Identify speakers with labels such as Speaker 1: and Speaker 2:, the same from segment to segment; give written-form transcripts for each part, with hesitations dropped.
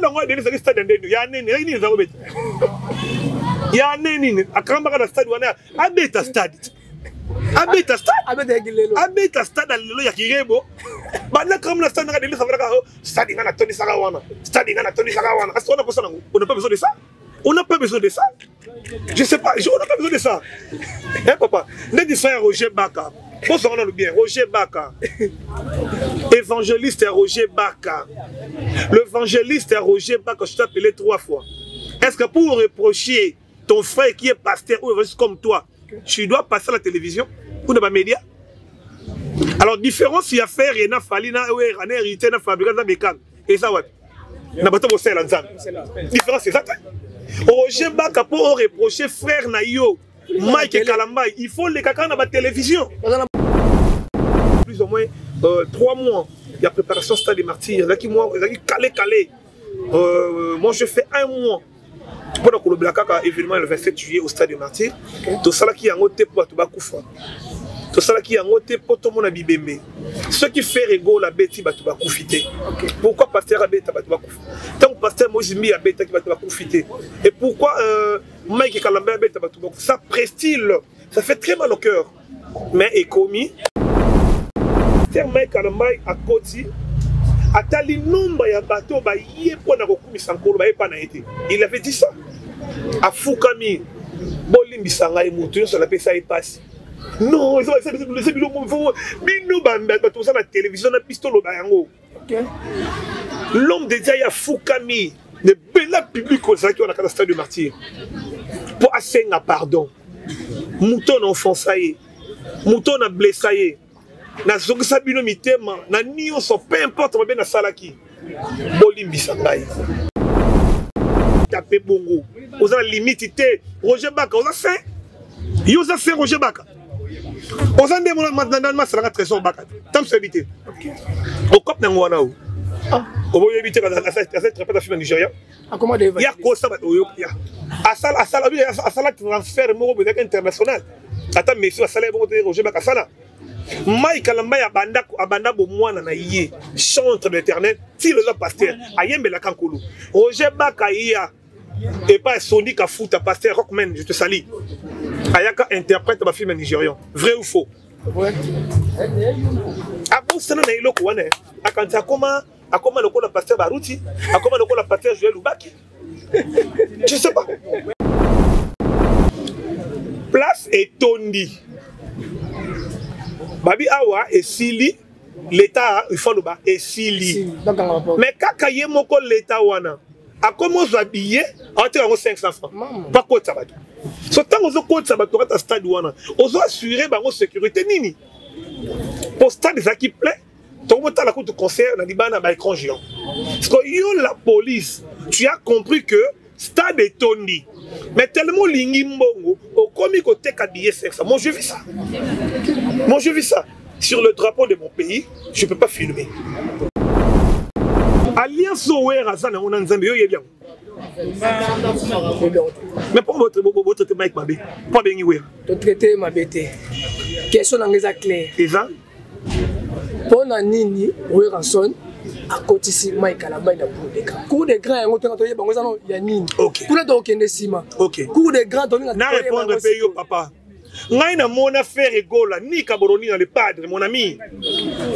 Speaker 1: Stade yango adeni ezalaki stade ya ndeni ya nini ezalaki nini ezalaki kobeta ya nini akangambaka na stade wana abeta stade abeta stade abeta stade ya lelo ya kirebo banda kangamba na stade nanga delisa valaka oh, stade nga natondisaka wana stade nga natondisaka wana asi wana posa nango on n'a pas besoin de ça. On n'a pas besoin de ça. Je sais pas, on n'a pas besoin de ça. Hein, papa? Ndeti frère Roger Baka. Bozwaka nanu bien, Roger Baka. Évangéliste Roger Baka. L'évangéliste Roger Baka, je t'ai appelé trois fois. Est-ce que pour reprocher ton frère qui est pasteur ou évangéliste comme toi, tu dois passer à la télévision ou dans les médias? Alors, différence, il y a faire, il y a Fally, il y a hérité, il y a Fabrice, il y a Beckham. Et ça, ouais. Na bato bosala nzambe. Différence, c'est ça. Roger Baka, pour reprocher frère na yo, Mike Kalambay, il faut les caca dans la télévision. Plus ou moins 3 mois, il y a préparation stade des martyrs. Là, qui moi, calé, calé. Moi, je fais 1 mois. Pour la kaka événement le 27 juillet au stade des martyrs. Tosalaki yango te po bato bakufa. Tosalaki yango te po tomona bibembe. Ce qui fait rigoler la bêtise bato bakufi te. Pourquoi pasteur abeta bato bakufa? Tant que pasteur Moïse Mbi abeta ki bato bakufi te. Et pourquoi Mike Kalambay abeta bato bakufa? Ça prestile, ça fait très mal au cœur. Mais ekomi pasteur Mike Kalambay akoti atali nombre ya bato baye mpo na kokumisa nkolo baye pa na ye te. Il avait dit ça. Afukami bolimbisa ngai moto nyonso alapesa ye pasi. Non, eza biloko bino bato boza na télévision na biso toloba yango. L'homme de Dieu afukami ne bela public ozalaki wana kaka stade de martyr mpo asenga pardon. Moto na offensa ye, moto na blessa ye, nazongisa bino mitema na nyonso, peu importe mabe nasalaki, bolimbisa ngai. Tape bongo, oza na limite te. Roger Baka, oza saint? Yo oza saint Roger Baka? Oza nde mona masalanga trésor Baka te. Tam soyebi te. Okope nango wana o. Oboyebi te asali trapete ya film ya Nigeria. Ya kosa bato oyo ya. Asala, asala, asala transfert moko boye international. Ata Messi asala ye bongo te Roger Baka asala. Mike Kalambay abanda, abanda bomwana na ye, chantre de l'éternel, ti lelo pasteur, ayembelaka nkolo. Roger Baka ya et pas Sony Kafuta, pasteur Rockman, je te salue. Ayaka interprète ba film nigérian. Vrai ou faux?
Speaker 2: Ouais.
Speaker 1: Abosana na eloko wana, akanisa akoma, akoma lokola pasteur Baruti, akoma lokola pasteur Joël Lubaki. Je sais pas. Place etondi. Babi awa esili l'état il faut loba esili. Mais kaka ye moko l'état wana akomi ozwa billet aoteka yango 500 francs. Pas kotisa bato. So ntango ozokotisa bato kata stade wana, ozo assurer bango sécurité nini? Po stade ezalaki plein. Tokomotala kutu concert na libana ba écran géant. Parce que yo la police, tu as compris que stade etondi. Mais tellement lingi mbongo, okomi koteka billet 500. Moi je vis ça. Moi je vis ça. Sur le drapeau de mon pays, je peux pas filmer. Alliance Owera aza nango na Nzambe, yo yebi yango. Mais pourquoi votre traité Mike Mabe? Pourquoi bengi Wera?
Speaker 2: To traité Mabe te. Question nanga eza claire.
Speaker 1: Eza?
Speaker 2: Pona nini Werrason akotisi Mike Kalambay na cour de grand? Cour de grand yango tonga toyeba yango eza no ya nini? Kuna tokende nsima. Cour de grand tolinga
Speaker 1: Na répondre pe yo papa. Ngai na mona Ferre Gola ni Kaboroni na le padre mon ami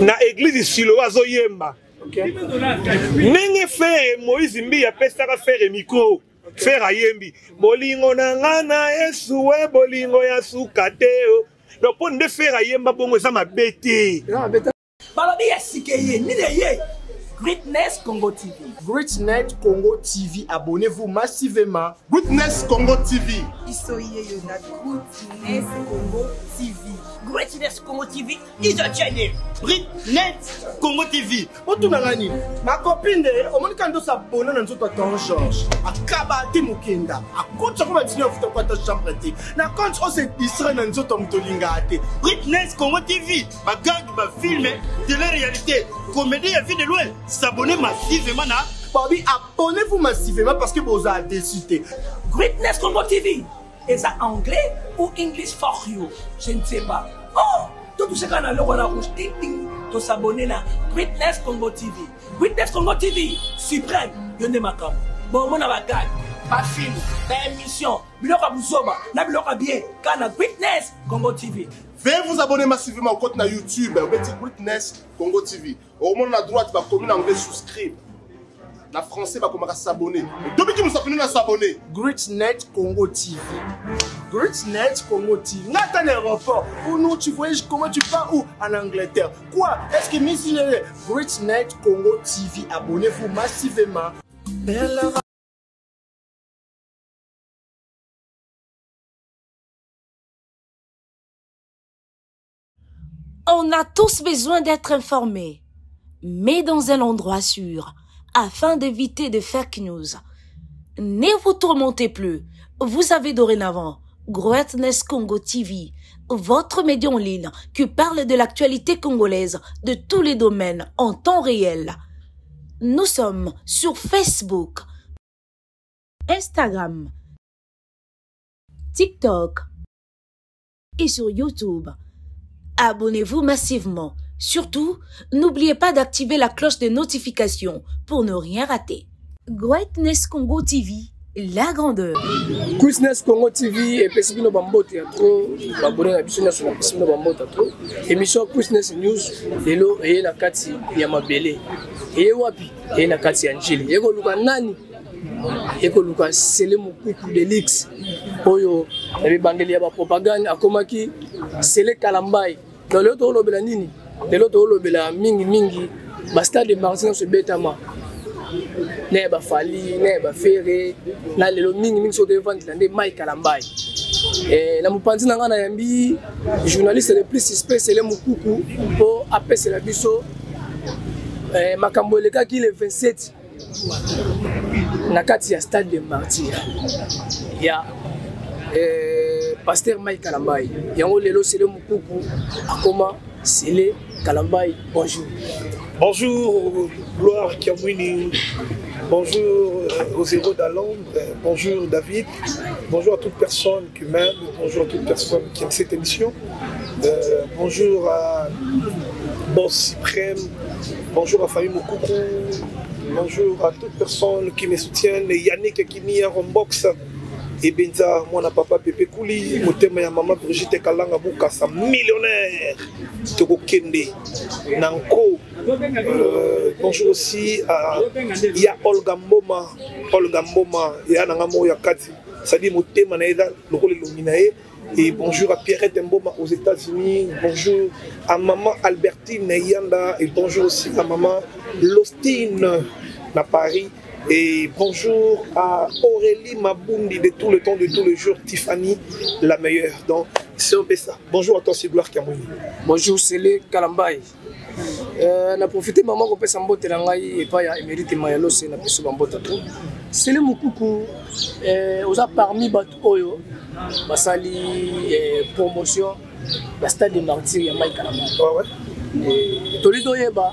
Speaker 1: na église Siloa azoyemba. Ndenge Ferre Moïse Mbiye apesaka Ferre micro. Ferre ayembi bolingo na nga na Yesu we bolingo ya suka te o. Donc po nde Ferre ayemba bongo eza mabe te.
Speaker 3: Balobi ya sike ye nini ye Greatness Congo TV.
Speaker 4: Greatness Congo TV, abonnez-vous massivement.
Speaker 5: Greatness Congo TV.
Speaker 6: Biso ye yo na Greatness Congo TV.
Speaker 3: Greatness Congo TV is a channel.
Speaker 4: Greatness Congo TV. Otuna nga nini? Ma copine de, omoni ka ndosa abonné na nzoto ya Ton Georges. Akaba te mokenda. Akotisa ko ba dîner afuta ko ata chambre te. Na compte o se distraire na nzoto ya moto olingaka te.
Speaker 7: Greatness Congo TV, ba gag, ba film, télé-réalité, comédie ya vie de loin. S'abonner massivement na
Speaker 4: Babi, abonnez-vous massivement parce que boza déçu te.
Speaker 3: Greatness Congo TV. Eza anglais ou English for you? Je ne sais pas. Oh, tout ce qu'on a le roi rouge, ting ting. Tosabone na Greatness Congo TV. Greatness Congo TV suprême, yo nde makambo. Bomona ba gag, ba film, ba émission, biloko ya buzoba na biloko ya bien kaka na Greatness Congo TV.
Speaker 5: Veuillez vous abonner massivement au compte na YouTube, obeti Greatness Congo TV. Okomona na droite bakomi na anglais souscribe. Na français bakomaka s'abonner. Tobiki musapino na s'abonner.
Speaker 4: Greatnet Congo TV. Greatnet Congo TV. Nga ata na aéroport. Ou non, tu voyages comment tu pars où? En Angleterre. Quoi? Est-ce que Miss Greatnet Congo TV, abonnez-vous massivement.
Speaker 8: On a tous besoin d'être informés, mais dans un endroit sûr, afin d'éviter de fake news. Ne vous tourmentez plus. Vous avez dorénavant Greatness Congo TV, votre média en ligne qui parle de l'actualité congolaise de tous les domaines en temps réel. Nous sommes sur Facebook, Instagram, TikTok et sur YouTube. Abonnez-vous massivement. Surtout, n'oubliez pas d'activer la cloche de notification pour ne rien rater. Greatness Congo TV, la grandeur.
Speaker 2: Greatness Congo TV epesi bino bambote ya trop, babone na biso nyonso napesi bino bambote ya trop. Émission Greatness News lelo eye na kati ya mabele. Eye wapi? Eye na kati ya Njili. Eye koluka nani? Eye koluka Sele Mokuku Delix oyo na bibandeli ya ba propagande akomaki Sele Kalambayi. Donc lelo tokolobela nini? Lelo tokolobela mingi mingi ba stade de Martyrs nyonso ebetama na ya bafali na ya bafere na lelo mingi mingi soki toyevandela nde Mike Kalambayi. Na mopanzi na ngai nayambi journaliste le plus suspect Sele Mokuku mpo apesela biso makambo elekaki le 27 na kati ya stade de Martyrs ya pasteur Mike Kalambayi. Yango lelo Sele Mokuku akoma Sele Kalambayi. Bonjour.
Speaker 1: Bonjour Gloire Kiamwini. Bonjour aux héros d'Alondre. Bonjour David. Bonjour à toute personne qui m'aime. Bonjour à toute personne qui aime cette émission. Bonjour à Boss Suprême. Bonjour à famille Mokuku. Bonjour à toute personne qui me soutient. Yannick Kimia Rombox. Et Benza, moi, na papa Pepe Kouli, motema ya maman Brigitte Kalanga Bukasa, millionnaire. Toko Kende, Nanko. Bonjour aussi à Ya Olga Mboma, Olga Mboma, Ya Nangamo ya Kati. C'est-à-dire motema na eza lokole longi na ye. Et bonjour à Pierrette Mboma aux États-Unis, bonjour à maman Albertine Yanda et bonjour aussi à maman Lostine à Paris. Et bonjour à Aurélie Mabundi de tout le temps, de tous les jours, Tiffany, la meilleure. Donc, c'est un peu ça. Bonjour à toi, c'est Gloire Kiamwini.
Speaker 2: Bonjour, c'est le Kalambayi. Na profité maman kopesa mbote na ngai epai ya Emerite Mayalose na biso bambote trop. Sele Mokuku, oza parmi bato oyo basali promotion ya stade de Martyrs ya Mike Kalambayi.
Speaker 1: Ouais, ouais.
Speaker 2: Toli toyeba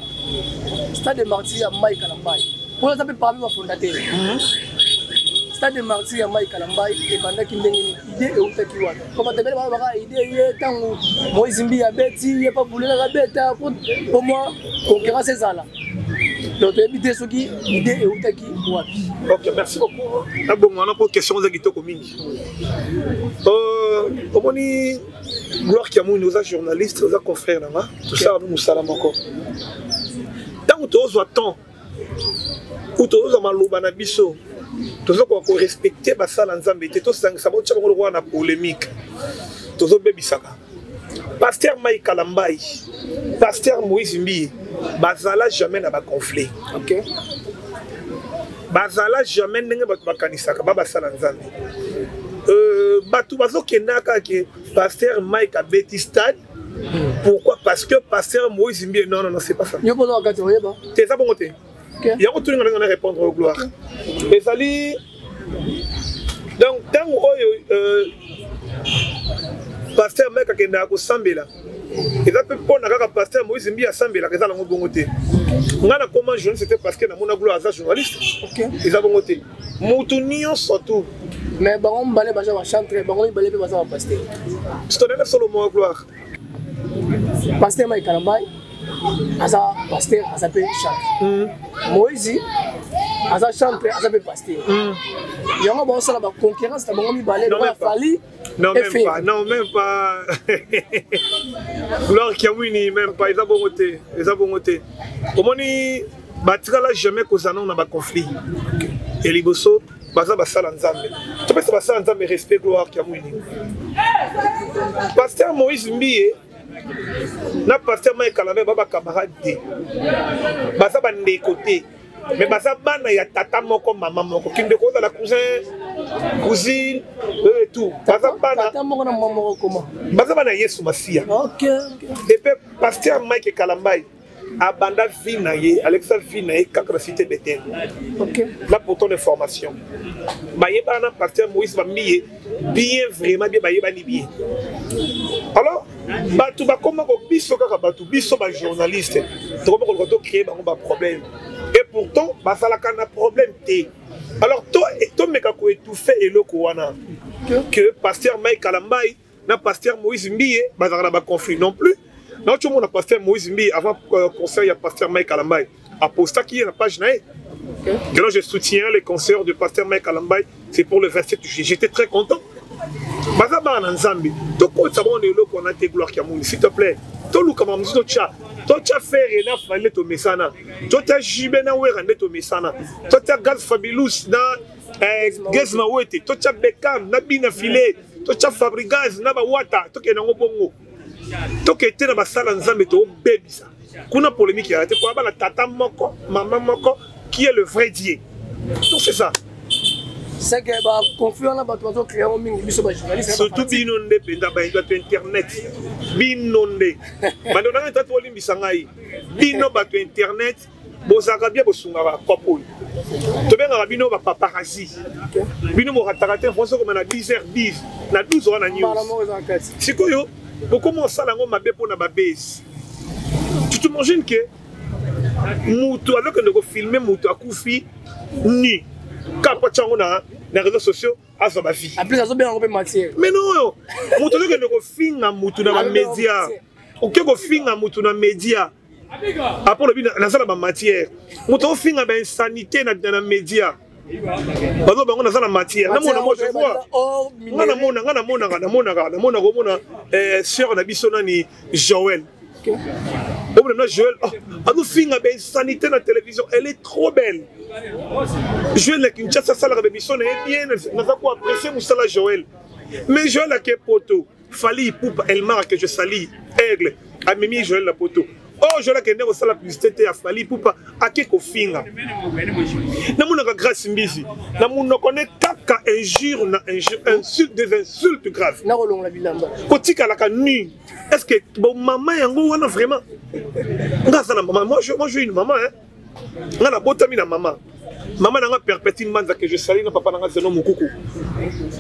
Speaker 2: stade de Martyrs ya Mike Kalambayi. Oyo aza mpe parmi ba fondateurs. Stade de Martyrs ya Mike Kalambayi ebandaki ndenge nini? Idée eutaki wapi? Po bato ebele balobaka idée ye ntango Moïse Mbiye abeti ye pa bulelaka beta po mwa concurrence ezala. Donc toyebi te soki idée eutaki wapi.
Speaker 1: Ok, merci beaucoup. Na bongo wana po question eza kitoko mingi. Omoni Gloire Kiamwini oza journaliste, oza confrère na nga, tosala no mosala moko. Ntango tozwa temps ou tozwa maloba na biso, tozokoka korespecte basala Nzambe te, tosangisa bango, totia bango lokola na polémique, tozobebisaka. Pasteur Mike Kalambayi, Pasteur Moïse Mbiye, bazala jamais na ba conflit.
Speaker 2: Ok.
Speaker 1: Bazala jamais ndenge bato bakanisaka ba basala Nzambe. Bato bazokendaka ke Pasteur Mike abeti stade. Pourquoi? Parce que Pasteur Moïse Mbiye, non, non, non, c'est pas ça.
Speaker 2: Yo pozo wakati oyeba.
Speaker 1: T'es ça bon côté.
Speaker 2: Ok.
Speaker 1: Yango tout le monde répondre au gloire.
Speaker 2: Ok.
Speaker 1: Ezali donc tango oyo Pasteur Mike akendaka kosambela. Eza pe mpona kaka Pasteur Moïse Mbiye asambelaka, eza nango bongo te. Nga na koma journaliste te parce que namona gloire aza journaliste.
Speaker 2: Ok.
Speaker 1: Eza bongo te. Mutu nyonso tout.
Speaker 2: Mais bango mibale baza ba chantre, bango mibale pe baza ba pasteur.
Speaker 1: Je te donne solo moi gloire.
Speaker 2: Pasteur Mike Kalambayi, Aza pasteur, aza mpe chantre. Moïse aza chantre, aza mpe pasteur. Yango baosala baconcurrence na bango mibale lokola Fally.
Speaker 1: Non, même pas. Non, même pas. Gloire Kiamwini, même pas. Eza bongo te. Eza bongo te. Omoni batikala jamais kozala na ba conflit. Et liboso baza basala Nzambe. Topesa basala Nzambe respect Gloire Kiamwini. Pasteur Moïse Mbiye na pasteur Mike Kalambay ba ba camarade te. Baza ba ndeko te. Mais baza bana ya tata moko mama moko. Kindeko ozala cousin, cousine, et tout. Baza bana
Speaker 2: tata moko na mama moko comment?
Speaker 1: Baza bana Yesu Masiya.
Speaker 2: OK.
Speaker 1: Et puis pasteur Mike Kalambay abanda vie na ye, Alexa vie na ye kaka na cité Bethel.
Speaker 2: OK.
Speaker 1: Là pour ton information. Bayeba na pasteur Moïse Bambiye bien vraiment bien bayeba ni bien. Alors bato bakoma ko biso kaka bato biso ba journaliste tokoma koluka to créer bango ba problème et pourtant bazalaka na problème te. Alors to tomeka ko étouffer eloko wana que pasteur Mike Kalambay na pasteur Moïse Mbiye bazalaka na ba conflit non plus. Na ocho mona pasteur Moïse Mbiye avant concert ya pasteur Mike Kalambay apostaki ye na page na ye. Okay. Alors je soutiens les concerts de pasteur Mike Kalambay, c'est pour le 27 juillet. J'étais très content. Baza bana Nzambe, tokotisa bango na eloko wana te Gloire Kiamuni, s'il te plaît. Toluka makambo mosusu totya. Totya Ferre na Fally tomesana. Totya JB na Wera nde tomesana. Totya Gaz Fabilous na Gaz Mawete, totya Beckham na Bina Filet, totya Fabregas na Bawata, tokende yango bongo. Tokende na basala Nzambe tobebisa. Kuna polémique ya te kwa bana tata moko, mama moko qui est le vrai Dieu. Donc c'est ça.
Speaker 2: C'est que ba conflit wana bato bazo créer ngo mingi biso ba journaliste
Speaker 1: surtout bino nde penza ba bato internet bino nde bando nanga tatu olimbisa ngai bino bato internet bozalaka bien bosungaka kopo oyo tobengaka bino ba paparazzi bino borataka te français koma na 10h10 na 12 wana news sikoyo bokoma osala yango mabe mpona ba base. Tu t'imagines que mutu azokende kofilme mutu akufi ni kaka tyango na réseaux sociaux azwa ba vie.
Speaker 2: En plus azobenga yango mpe matière.
Speaker 1: Mais non oyo mutu azokende kofinga mutu na ba média. Oke kofinga mutu na média. Après lobi nazala ba matière. Mutu ofinga ba insanité na média. Bazo bango nazala matière. Na mona moi je vois. Nga na mona nga na mona nga na mona nga na mona ko mona sœur na biso nani Joël. Omona na Joël, oh, azofinga ba insanité na télévision, elle est trop belle. Joël na Kinshasa salaka ba émission na ye bien, naza ko apprécier musala Joël. Mais Joël ake poto, Fally Ipupa, Elmar que je salue, Aigle, amemi Joël na poto. Oh, Joël akende kosala publicité te ya Fally Ipupa, ake kofinga. Namonaka Grâce Mbizi, na monoko ne kaka injure na injure, insulte, des insultes graves.
Speaker 2: Nakolongola bilamba.
Speaker 1: Kotikalaka nu. Est-ce que bon maman yango wana vraiment? Nga za na maman, moi je, moi j'ai une maman hein. Nga na botami na maman. Maman nanga Perpétue Manza que je salue na papa nanga Zeno Mukuku.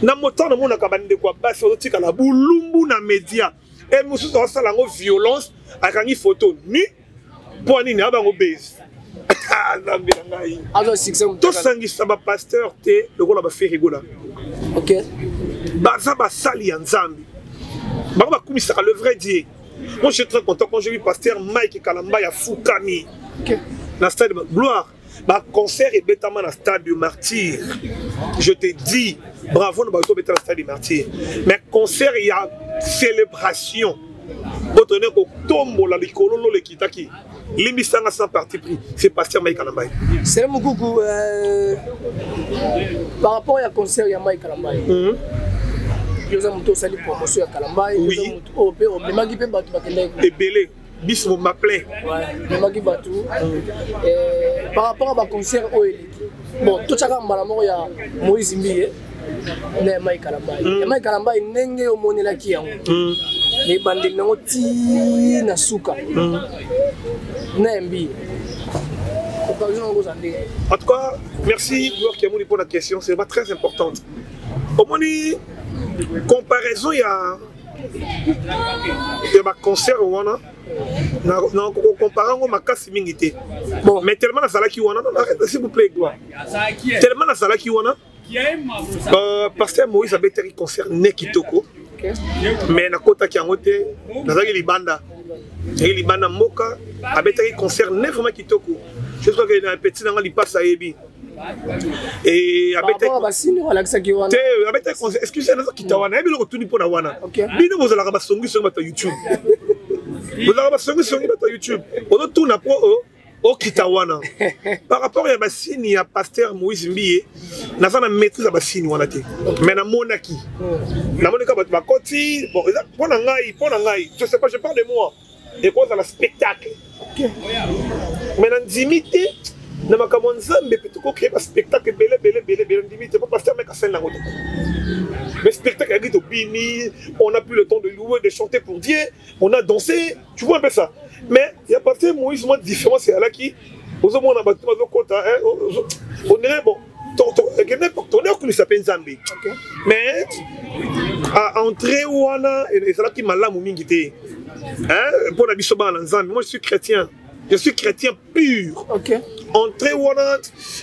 Speaker 1: Na moto na monaka bandeko ya basi ozotikala bulumbu na média. Et mosusu asala yango violence, akangi photo nu po nini abango base. Ah, Nzambe na ngai.
Speaker 2: Azo succès moto.
Speaker 1: Tosangisa ba pasteur te lokola ba Ferre Gola.
Speaker 2: OK.
Speaker 1: Baza basali ya Nzambe. Bango bakumisaka le vrai Dieu. Moi je suis très content quand j'ai vu pasteur Mike Kalamba ya Fukami.
Speaker 2: OK.
Speaker 1: Na stade Gloire. Ba concert ebetama na stade du Martyr. Je te dis bravo na bato betama stade du Martyr. Mais concert il y a célébration. Otone ko tombola likolo lolo ekitaki. Limbisanga sans parti pris, c'est pasteur Mike Kalambay.
Speaker 2: C'est Mukuku par rapport à concert ya Mike Kalambay. Yoza muto sali promotion ya Kalambay, yoza muto o pe o memaki pe bato bakendaki.
Speaker 1: Ebele bis mo m'appelait.
Speaker 2: Ouais, memaki bato. Par rapport à ba concert oyo eleki. Bon, tout chaka mbala moko ya Moïse Mbiye na Mike Kalambay. Ya Mike Kalambay ndenge omonelaki yango. Mais bandeli nango ti na suka. Na Mbiye. Comparaison yango eza ndenge.
Speaker 1: En tout cas, merci Gloire Kiamuni pour la question, c'est vraiment très importante. Omoni comparaison ya ya ba concert wana na na ko comparer yango makasi mingi te.
Speaker 2: Bon,
Speaker 1: mais tellement nazalaki wana, non, arrête, s'il vous plaît, Gloire. Tellement nazalaki wana, pasteur Moïse abetaki concert ne kitoko. Mais nakotaki yango te, nazalaki libanda. Ayaki libanda mboka, abetaki concert ne vraiment kitoko. Je crois que na petit nanga lipasa ayebi. Et abetaki
Speaker 2: basini alakisaki wana.
Speaker 1: Te, abetaki concert. Excusez, nazo kita wana. Yebi loko tuni pona wana. Bino bozalaka basongi songi bato ya YouTube. Bozalaka basongi songi bato ya YouTube. Ozotuna po oh, okita wana par rapport ya basini ya pasteur Moïse Mbiye, naza na maîtrise ya basini wana te, mais namonaki, namoni kaka bato bakoti. Bon, eza mpo na ngai, mpo na ngai, je sais pas, je parle de moi, ekozala spectacle, mais nandimi te na makambo ya Nzambe mpe tokocrée baspectacle ebele ebele ebele ebele. Ndimi te, po pasteur meka asali nango te, mais spectacle yaki tobini, on a plus le temps de louer, de chanter pour Dieu, on a dansé, tu vois un peu ça. Mais ya pasteur Moïse, mwa différence eyalaki, ozomona bato bazokota, on dirait, bon, ekende tone okumisa mpe Nzambe, mais entrée wana ezalaki malamu mingi te mpo na biso bana na Nzambe. Moi, je suis chrétien, je suis chrétien pur. Entrée wana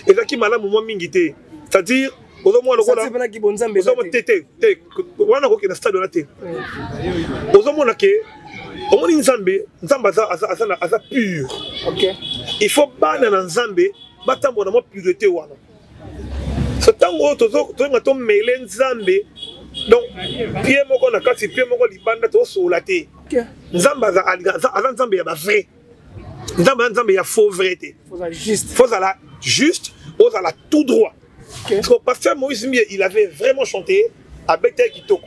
Speaker 1: ezalaki malamu mwa mingi te, c'est-à-dire ozomona lokola te te te wana kokende stade wana te. Ozomona ke omoni Nzambe, Nzambe aza pur. Il faut bana na Nzambe batambola na mwa pureté wana. So ntango oyo tozolinga tomele Nzambe, donc pied moko na kati, pied moko libanda, tosola te. Nzambe aza Nzambe ya bavrai, Nzambe aza Nzambe ya faux vrai te. Fozala juste, ozala tout droit. Parce que pasteur Moïse Mbiye, il avait vraiment chanté, abetaki kitoko,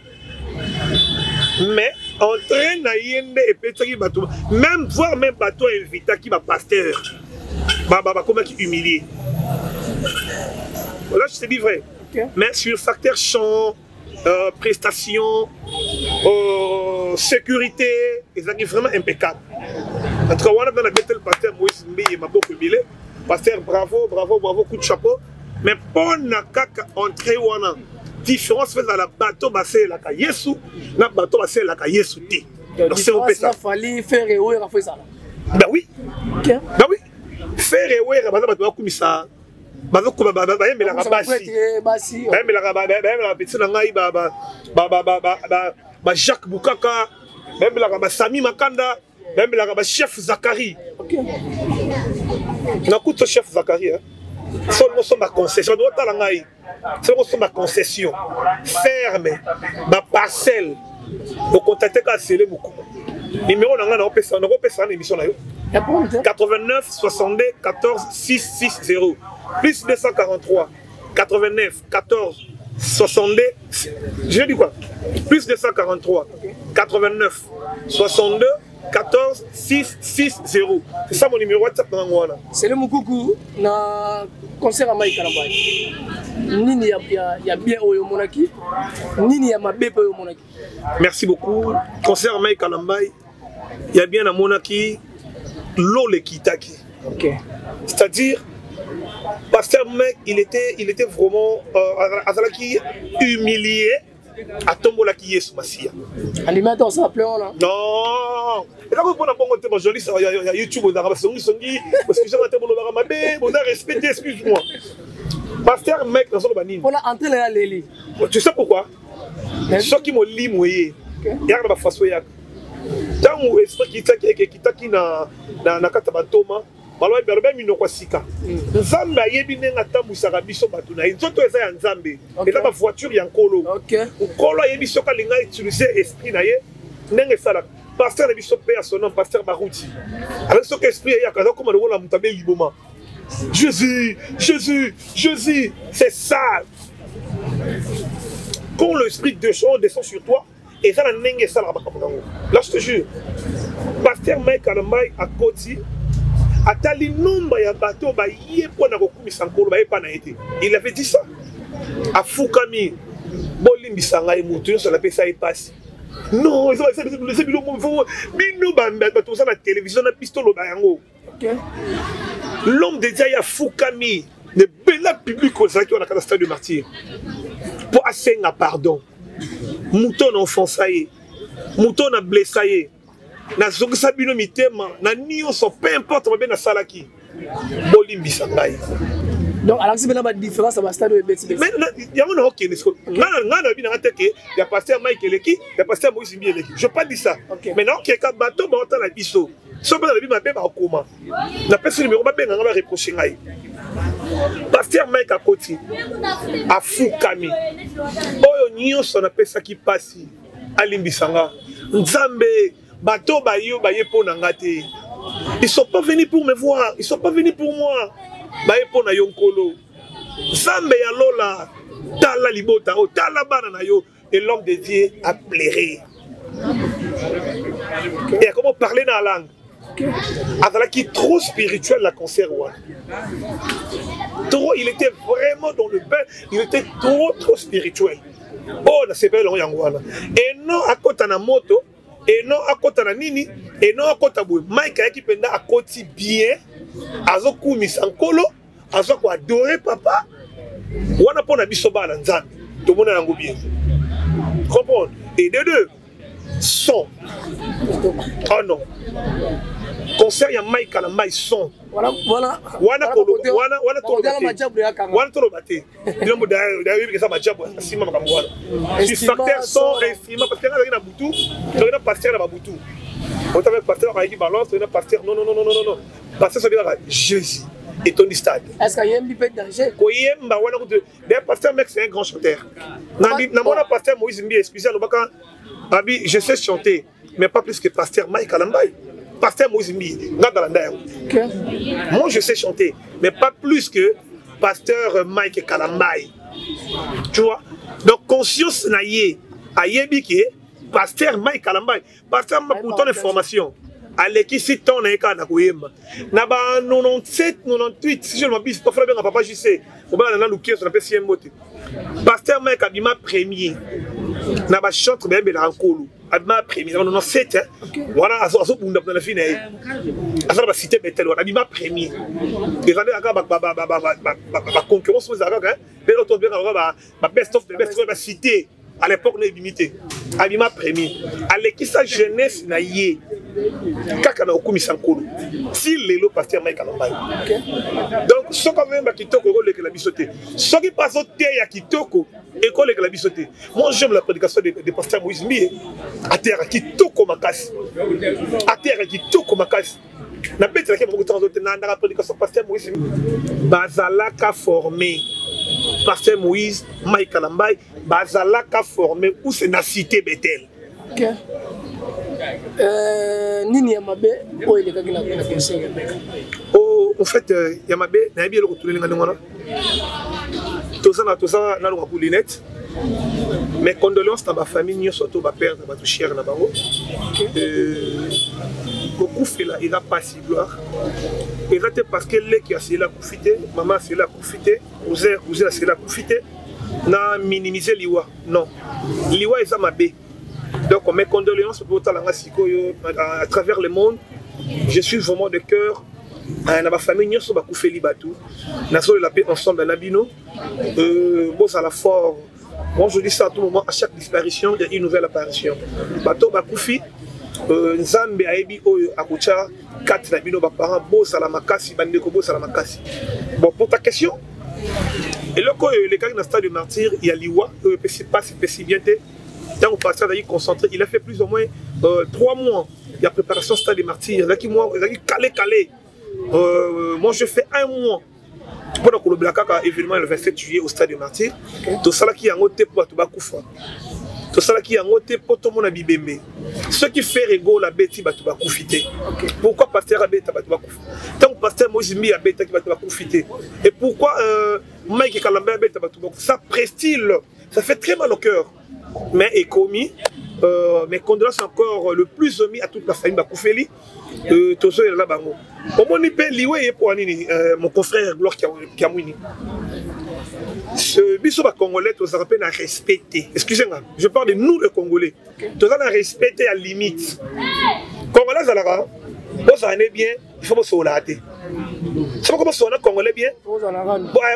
Speaker 1: mais entrée na ye nde epesaki bato, même voire même bato invitaki bapasteur bakomaki humilié. Là, je te dis vrai. Mais sur facteur chant, prestation, sécurité, ezalaki vraiment impeccable. En tout cas, wana mpe nabetel pasteur Moïse Mbiye maboko ebele. Pasteur, bravo, bravo, bravo, coup de chapeau. Mais mpo na kaka entrée wana, différence mpe ezala bato basalelaka Yesu na bato basalelaka Yesu te.
Speaker 2: Donc c'est opesa Fally, Ferre, oyo faut ezala.
Speaker 1: Ben oui, ben oui, Ferre, Wera baza bato bakumisa, bazokoma bayembelaka basi, bayembelaka petit na ngai ba Jacques Bukaka, bayembelaka basami Makanda, bayembelaka bachef Zakari. Nakuti chef Zakari so mosomba concession, otala ngai, soki osomba concession, ferme, baparcelle, ocontacte kaka Sele Mokuku. Numéro na ngai nakopesa, nakopesa na émission na yo: 89 62 14 660, plus 243 89 14 62, je dis quoi, plus 243 89 62 14 6 6 0. C'est ça mon numéro WhatsApp na yango wana.
Speaker 2: Sele Mokuku, na concert ya Mike Kalambay, nini ya bien oyo omonaki, nini ya mabe mpe oyo omonaki?
Speaker 1: Merci beaucoup. Concert Mike Kalambay, ya bien namonaki, lolo ekitaki. C'est-à-dire pasteur Mike, il était vraiment azalaki humilié, atombolaki Yesu Masiya.
Speaker 2: Andimi ata osala plein wana?
Speaker 1: Non, ezaka mpona bongo te. Bajournaliste ya YouTube ozalaka basongisongi, excuse te, bolobaka mabe, boza respecte. Excuse moi, pasteur Mike, nazoloba nini?
Speaker 2: Mpona entrée na ya leli.
Speaker 1: Tu sais pourquoi? Soki molimo eye, yaka na bafaso, eyaka ntango esprit kitaki, ekitaki na kati ya bantoma, balobi minoko ya sika. Nzambe ayebi ndenge atambwisaka biso bato na ye. Nzoto eza ya Nzambe, eza bavoiture ya Nkolo. Nkolo ayebi soki alinga utiliser esprit na ye ndenge esalaka. Pasteur na biso mpe ya son nom, pasteur Baruti, alors soki esprit eyaka, aza koma lokola moto abe liboma: Jésus, Jésus, Jésus. C'est ça, quand l'esprit descend, descend sur toi, eza na ndenge esalaka makambo nango. Là, je te jure, pasteur Mike Kalambay akoti, atali nombre ya bato baye mpo na kokumisa Nkolo, baye mpa na ye te. Il avait dit ça, afukami: bolimbisa ngai, moto nyonso napesa ye pasi. Non, eza biloko bino bato boza na télévision na biso, toloba yango. L'homme de Dieu afukami ebela public ozalaki wana kaka stade de Martyr mpo asenga pardon. Moto na offensa ye, moto na blessa ye, nazongisa bino mitema na nyonso, peu importe mabe nasalaki, bolimbisa ngai.
Speaker 2: Donc alakisi mpena badifférence ya bastade oyo ebeti.
Speaker 1: Yango na okende siko, ngai nayebi nanga te ke ya pasteur Mike eleki ya pasteur Moïse Mbi eleki, je pas dit ça. Mais naokeka bato baotala biso. Soki mpe nalobi mabe bakoma. Napesi numéro babenga nga ba reprocher ngai. Pasteur Mike akoti afukami. Oyo nyonso napesaki pasi alimbisa nga. Nzambe bato bayo baye mpo na nga te. Ils sont pas venus pour me voir, ils sont pas venus pour moi. Baye mpo na yo Nkolo. Nzambe ya lola, tala libota oyo, tala bana na yo. Et l'homme de Dieu a pleuré. Et comment parler dans la langue? Azalaki trop spirituel la concert wana. Trop, il était vraiment dans le bain, il était trop trop spirituel. Oh, na sepela yango wana. Et non akota na moto, et non akota na nini, et non akota boye. Mike ayaki penda akoti bien, azokumisa nkolo. Aza ko adorer papa wana mpo na biso bana Nzambe tomona yango bien. Comprendre? Et de deux, son. Oh non. Concert ya Mike Kalambay son.
Speaker 2: Wana
Speaker 1: wana wana wana wana toloba te. Bilombo d'ailleurs eza majabu asima makambo wana. Sur facteur son instrument parce que ngazaki na butu, toki na pasteur na babutu. Otaka pasteur ayaki balance, toki na pasteur non non non non non non. Pasteur soki kaka Jésus etondi stade.
Speaker 2: Est-ce qu'il yembi pe danger?
Speaker 1: Koyemba wana kutu. D'ailleurs pasteur mec c'est un grand chanteur. Na mona pasteur Moïse Mbiye excusez alobaka abi je sais chanter mais pas plus que pasteur Mike Kalambay. Pasteur Moïse Mbiye nga dalanda yango. Moi je sais chanter mais pas plus que pasteur Mike Kalambay. Tu vois? Donc conscience na ye ayebi ke pasteur Mike Kalambay, pasteur pour ton information alekisi temps na ye kaka na koyemba na ba 97 98 si je ne m'abuse pas fala benga papa JC obala na lukeso napesi ye mbote. Pasteur Mike abima premier na ba chantre bayembelaka nkolo abima premier na ba 97 wana azobunda na vie na ye aza na ba cité Bethel wana abima premier eza nde kaka ba concurrence oyo ezalaka kaka mpe oyo tobengaka ba best of the best oyo ba cité à l'époque na ebimi te abima premier alekisa jeunesse na ye kaka na okumisa nkolo ti lelo pasteur Mike Kalambay. Donc soki azoyemba kitoko ekolekela biso te, soki mpe azoteya kitoko ekolekela biso te. Moi j'aime la prédication de pasteur Moïse Mbiye, ateyaka kitoko makasi, ateyaka kitoko makasi. Nabetelaki bango ntango azote nalandaka prédication pasteur Moïse. Bazalaka formé pasteur Moïse Mike Kalambay bazalaka formé ou c'est na cité Bethel.
Speaker 2: Ok. Nini ya mabe oyo elekaki na concert ya Mike?
Speaker 1: Oh, en fait, ya mabe nayebi eloko tuneli nga ndenge wana. Toza na, toza na longa ku lunette. Mes condoléances na ba famille nyonso to ba perdre bato cher na bango. Kokufela eza pasi gloire. Eza te parce que leki asela akufi te, mama asela akufi te, cousin, cousin asela akufi te. Na minimiser liwa. Non. Liwa eza mabe. Donc mes condoléances pour talanga sikoyo à travers le monde. Je suis vraiment de cœur na ba famille nyonso bakufeli bato. Nazolela pe ensemble na bino. Bozala fort. Moi je dis ça à tout moment, à chaque disparition, il y a une nouvelle apparition. Bato bakufi, Nzambe ayebi oyo akotia kati na bino ba parents, bozala makasi, bandeko bozala makasi. Bon, pour ta question, eloko oyo elekaki na stade de martyr ya liwa oyo epesi pasi, epesi bien te. Ntango pasteur azalaki concentré, il a fait plus ou moins 3 mois ya préparation stade de martyr. Ezalaki mois, ezalaki calé, calé. Moi je fais 1 mois mpona kolobela kaka événement le 27 juillet au stade de martyr. Tosalaki yango te mpo bato bakufa, tosalaki yango te mpo tomona bibembe. Soki Ferre Gola abeti bato bakufi te, pourquoi pasteur abeta bato bakufa? Ntango pasteur Moïse Mbiye abetaki bato bakufi te, et pourquoi Mike Kalambay abeta bato bakufa? Ça prestile, ça fait très mal au cœur. Mais ekomi, mes condoléances encore le plus omis à toute la famille Bakufeli. Tozo yela bango. Omoni pe liwe ye po nini, mon confrère Gloire Kiamwini. Ce biso ba Congolais tozalaka pe na respecté. Excusez-moi, je parle de nous les Congolais. Tozala na respecté à limite. Congolais azalaka, bozala ne bien, il faut bosola te. Soki bosola Congolais bien, bon,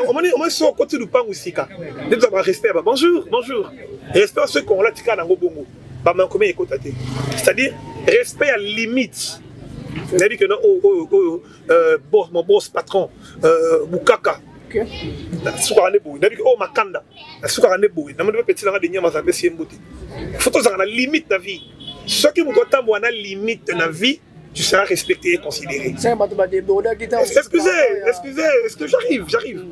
Speaker 1: omoni, omoni soki okoti lupangu sika. Nde tozalaka respect ba bonjour, bonjour. Respect soki Congolais atika nango bongo. Ba manquement ekota te. C'est-à-dire respect à limite. C'est-à-dire que non, oh, oh, oh, boss, mon boss patron, Bukaka. Nasukaka nde boye. Nayebi ke, oh, Makanda. Nasukaka nde boye. Namoni pe petit nanga de nyama azalaka pe si ye mbote. Faut tozalaka na limite na vie. Soki moto atambola na limite na vie, Tu seras respecté et considéré. Excusez, excusez, est-ce que j'arrive, j'arrive.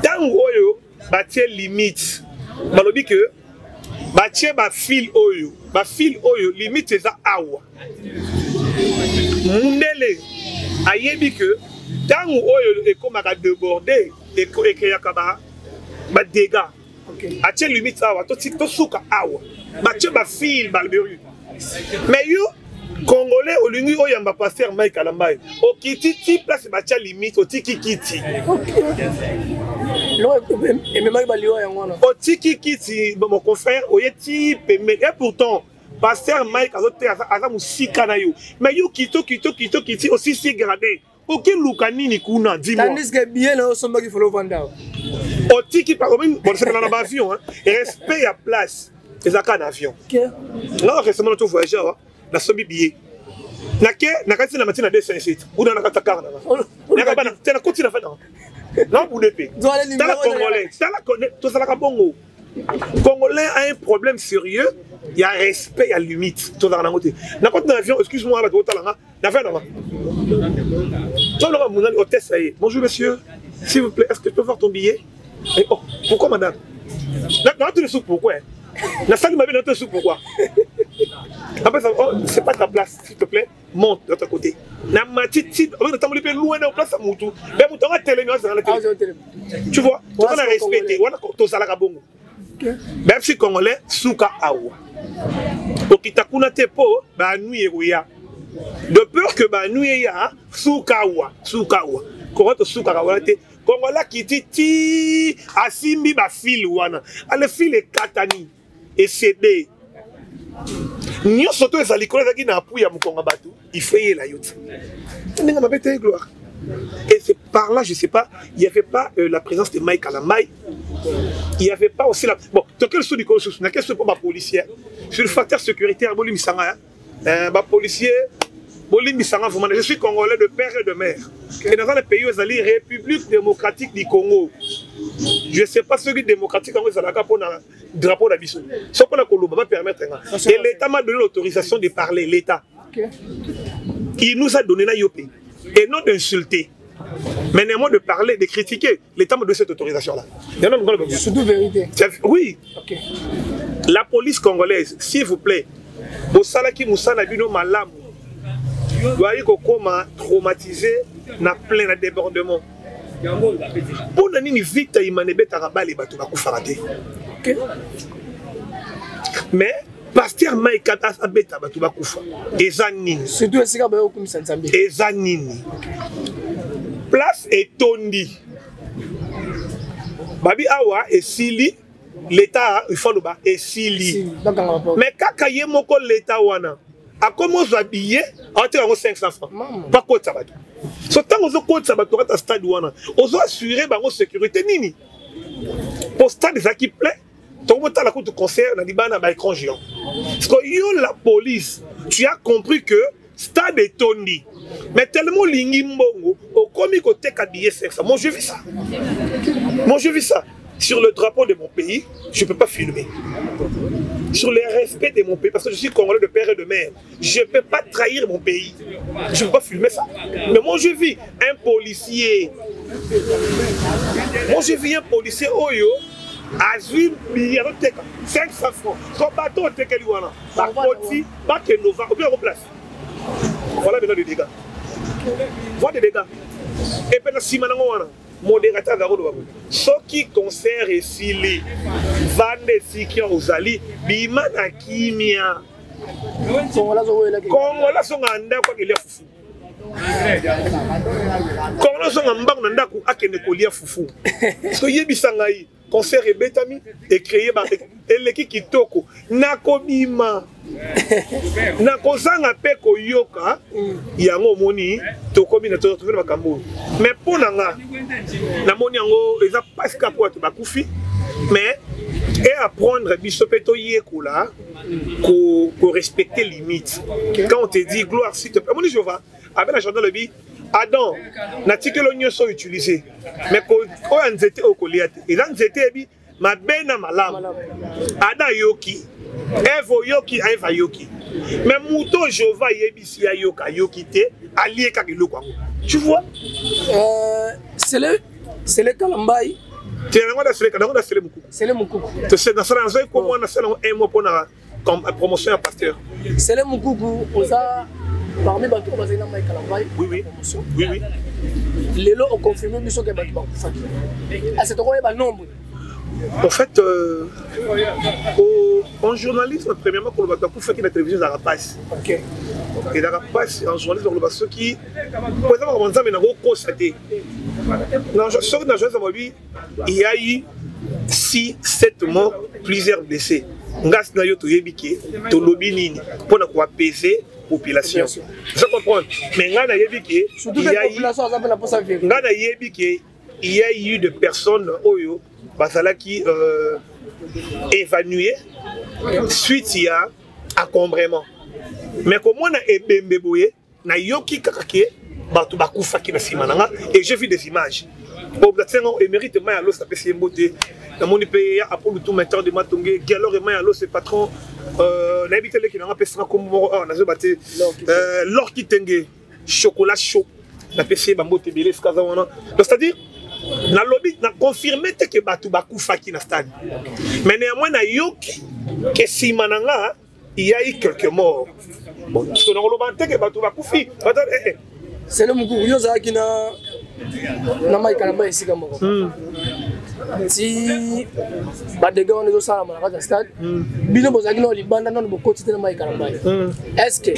Speaker 1: Tango oyo batie limite. Balobi que batie ba fil oyo, ba fil oyo limite eza awa. Mundele ayebi que tango oyo ekomaka débordé ekeyaka ba ba dégâts. Atie limite awa, tosuka awa. Batie ba fil balberu. Mais yo congolais olingi oyamba pasteur Mike Kalambay okiti ti place batia limite otiki kiti
Speaker 2: ememaki baliwa yango wana
Speaker 1: otiki kiti mon confrère oye ti pembeni et pourtant pasteur Mike azoteya aza mosika na yo mais yo kiti okiti okiti okiti osisi grade okeluka nini kuna dis-moi
Speaker 2: tandis que billet na yo osombaki folo ovanda
Speaker 1: otiki bosepela na baavion respect ya place eza kaka na avion nga récemment nato voyage awa nasombi billet nake nakati na mati na 207 kuna na kata kar nanga bana te nakoti na fanda nabude mpe tala congolais tala tozalaka bongo congolais a un problème sérieux ya respect ya limite tozalaka nango te nakoti na avion excuse moi bato otala nga na fanda nga tolaka monani hôtesse aye bonjour monsieur s'il vous plaît est-ce que je peux voir ton billet? Et oh, pourquoi madame? Na tu pourquoi? Na sali mabe na tu pourquoi? Après ça, oh, c'est pas ta place, s'il te plaît, monte de l'autre côté. Na matiti, on a tamboli pe loin na place mutu. Ben mutu nga telemi azala na telemi. Tu vois, tu vas respecter, wana tozalaka bongo. Même si congolais suka awa. Okita kuna te po ba nuit ekoya. De peur que ba nuit ya suka awa, suka awa. Koko to suka wana te. Congolais akiti ti asimbi ba fil wana. Ale fil ekatani esebe. Nyonso to ezali likolo ezalaki na appui ya mokongo ya bato, il faut eyela yo ti. Ndenge mabe te gloire. Et c'est par là, je sais pas, il n'y avait pas la présence de Mike Kalambay. Il n'y avait pas aussi la. Bon, dans quel sous du dans quel sous pour ma policière? Sur le facteur sécuritaire, Bolim Sanga, hein, bah, policier, Bolim Sanga, vous je suis congolais de père et de mère. Et dans un pays où ils allaient, République démocratique du Congo. Je ne sais pas ce qui est démocratique en Zalaka pour le drapeau d'Abisso. Sauf pour la Colombie, va permettre. Et l'État m'a donné l'autorisation de parler, l'État. Il nous a donné la IOP. Et non d'insulter, mais néanmoins de parler, de critiquer. L'État m'a donné cette autorisation-là.
Speaker 2: Surtout vérité.
Speaker 1: Oui. Okay. La police congolaise, s'il vous plaît, bosalaki musana bino malamu, doyi kokoma traumatisé na plein na débordement. Pona nini vita imane betaka bale bato bakufaka te. Mais pasteur Mike abeta bato bakufa eza nini?
Speaker 2: Surtout esika bayo okumisa Nzambe.
Speaker 1: Eza nini? Place etondi. Babi awa esili l'état il faut loba esili. Mais kaka ye moko l'état wana akomi ozwa billet aoteka yango 500 francs bakotisa bato. So ntango ozokotisa bato kata stade wana ozo assurer bango sécurité nini? Po stade ezalaki plein. Tokotala kutu concert na libana ba écran géant. Parce que yo la police, tu as compris que stade etondi. Mais tellement lingi mbongo, okomi koteka billet 500. Moi je vis ça. Moi je vis ça. Sur le drapeau de mon pays, je peux pas filmer. Sur le respect de mon pays, parce que je suis congolais de père et de mère, je peux pas trahir mon pays. Je peux pas filmer ça. Mais moi je vis un policier. Moi je vis un policier oyo azwi billet azoteka 500 francs. So bateau otekeli wana bakoti bakende ova obi yango place. Voilà maintenant les dégâts. Voilà des dégâts. Et puis na nsima nango wana modérateur azalaka koloba boye soki concert esili vanda esiki ozali bima na kimia. Kongola azonga ndako akelia fufu. Kongola azonga mbangu na ndako akende kolia fufu. Parce que yebisa ngai concert ebetami ecréé ba eleki kitoko nakobima nakozanga mpe koyoka yango omoni tokomi na tokomi na makambo oyo. Mais mpo na nga namoni yango eza pasi kaka mpo bato bakufi, mais et apprendre biso mpe toyekola ko respecter limite. Quand on te dit gloire s'il te plaît, omoni Jova abe na jardin lobi Adam natikelo nyonso utiliser mais oyo nzete oyo kolia te eza nzete ebi mabe na malamu. Adam yoki Eve oyoki, Eve ayoki. Mais moto Jéhovah ayebisi ayoka, ayoki te, alie kaka eloko yango. Tu vois?
Speaker 2: Euh, c'est le Kalambayi.
Speaker 1: Te yango na sele yango na sele mokuku.
Speaker 2: Sele Mokuku.
Speaker 1: Te se na sala nazoyi komwa na sala yango un mois mpona promotion ya pasteur.
Speaker 2: Sele Mokuku oza parmi bato oyo bazali na Mike Kalambayi.
Speaker 1: Oui oui. Oui oui.
Speaker 2: Lelo oconfirme biso ke bato bakufaki. Ase tokoyeba nombre.
Speaker 1: En fait, en journalisme, premièrement, quand on a fait la télévision, ça passe.
Speaker 2: Ok.
Speaker 1: Et la passe en journalisme, on va ceux qui, par exemple, on a constaté. Dans le journalisme, il y a eu 6, 7 morts, plusieurs blessés. Ngas na yo toyebi ke tolobi nini mpona koapaiser population. Je comprends. Mais ngai nayebi ke
Speaker 2: Surtout que population aza mpe na posa vérité.
Speaker 1: Ngai nayebi ke il y a eu de personnes oyo bazalaki évanouées suite ya encombrement. Mais komona ebembe boye, nayoki kaka ke bato bakufaki na nsima na nga et j'ai vu des images. Oyo émérite mai alo apesi ye mbote. Namoni mpe ya Apolo tout metteur de Matonge Gelor et mai alo c'est patron. Nayebi te leki nanga apesanga kombo moko awa, nazoyeba te. Lor Kitenge chocolat chaud, napesi ye bambote ebele esika aza wana. Donc c'est à dire nalobi na confirme te ke bato bakufaki na stade, mais néanmoins nayoki ke nsima na nga il y a eu quelques morts. Bon, parce que nakoloba te ke bato bakufi bato eh, eh.
Speaker 2: Sele Mokuku, yo ozalaki na Mike Kalamba esika moko ti badégâts wana ezosalama na kati ya stade. Bino bozalaki nano libanda, nano bokoti te na Mike Kalamba. Est ce que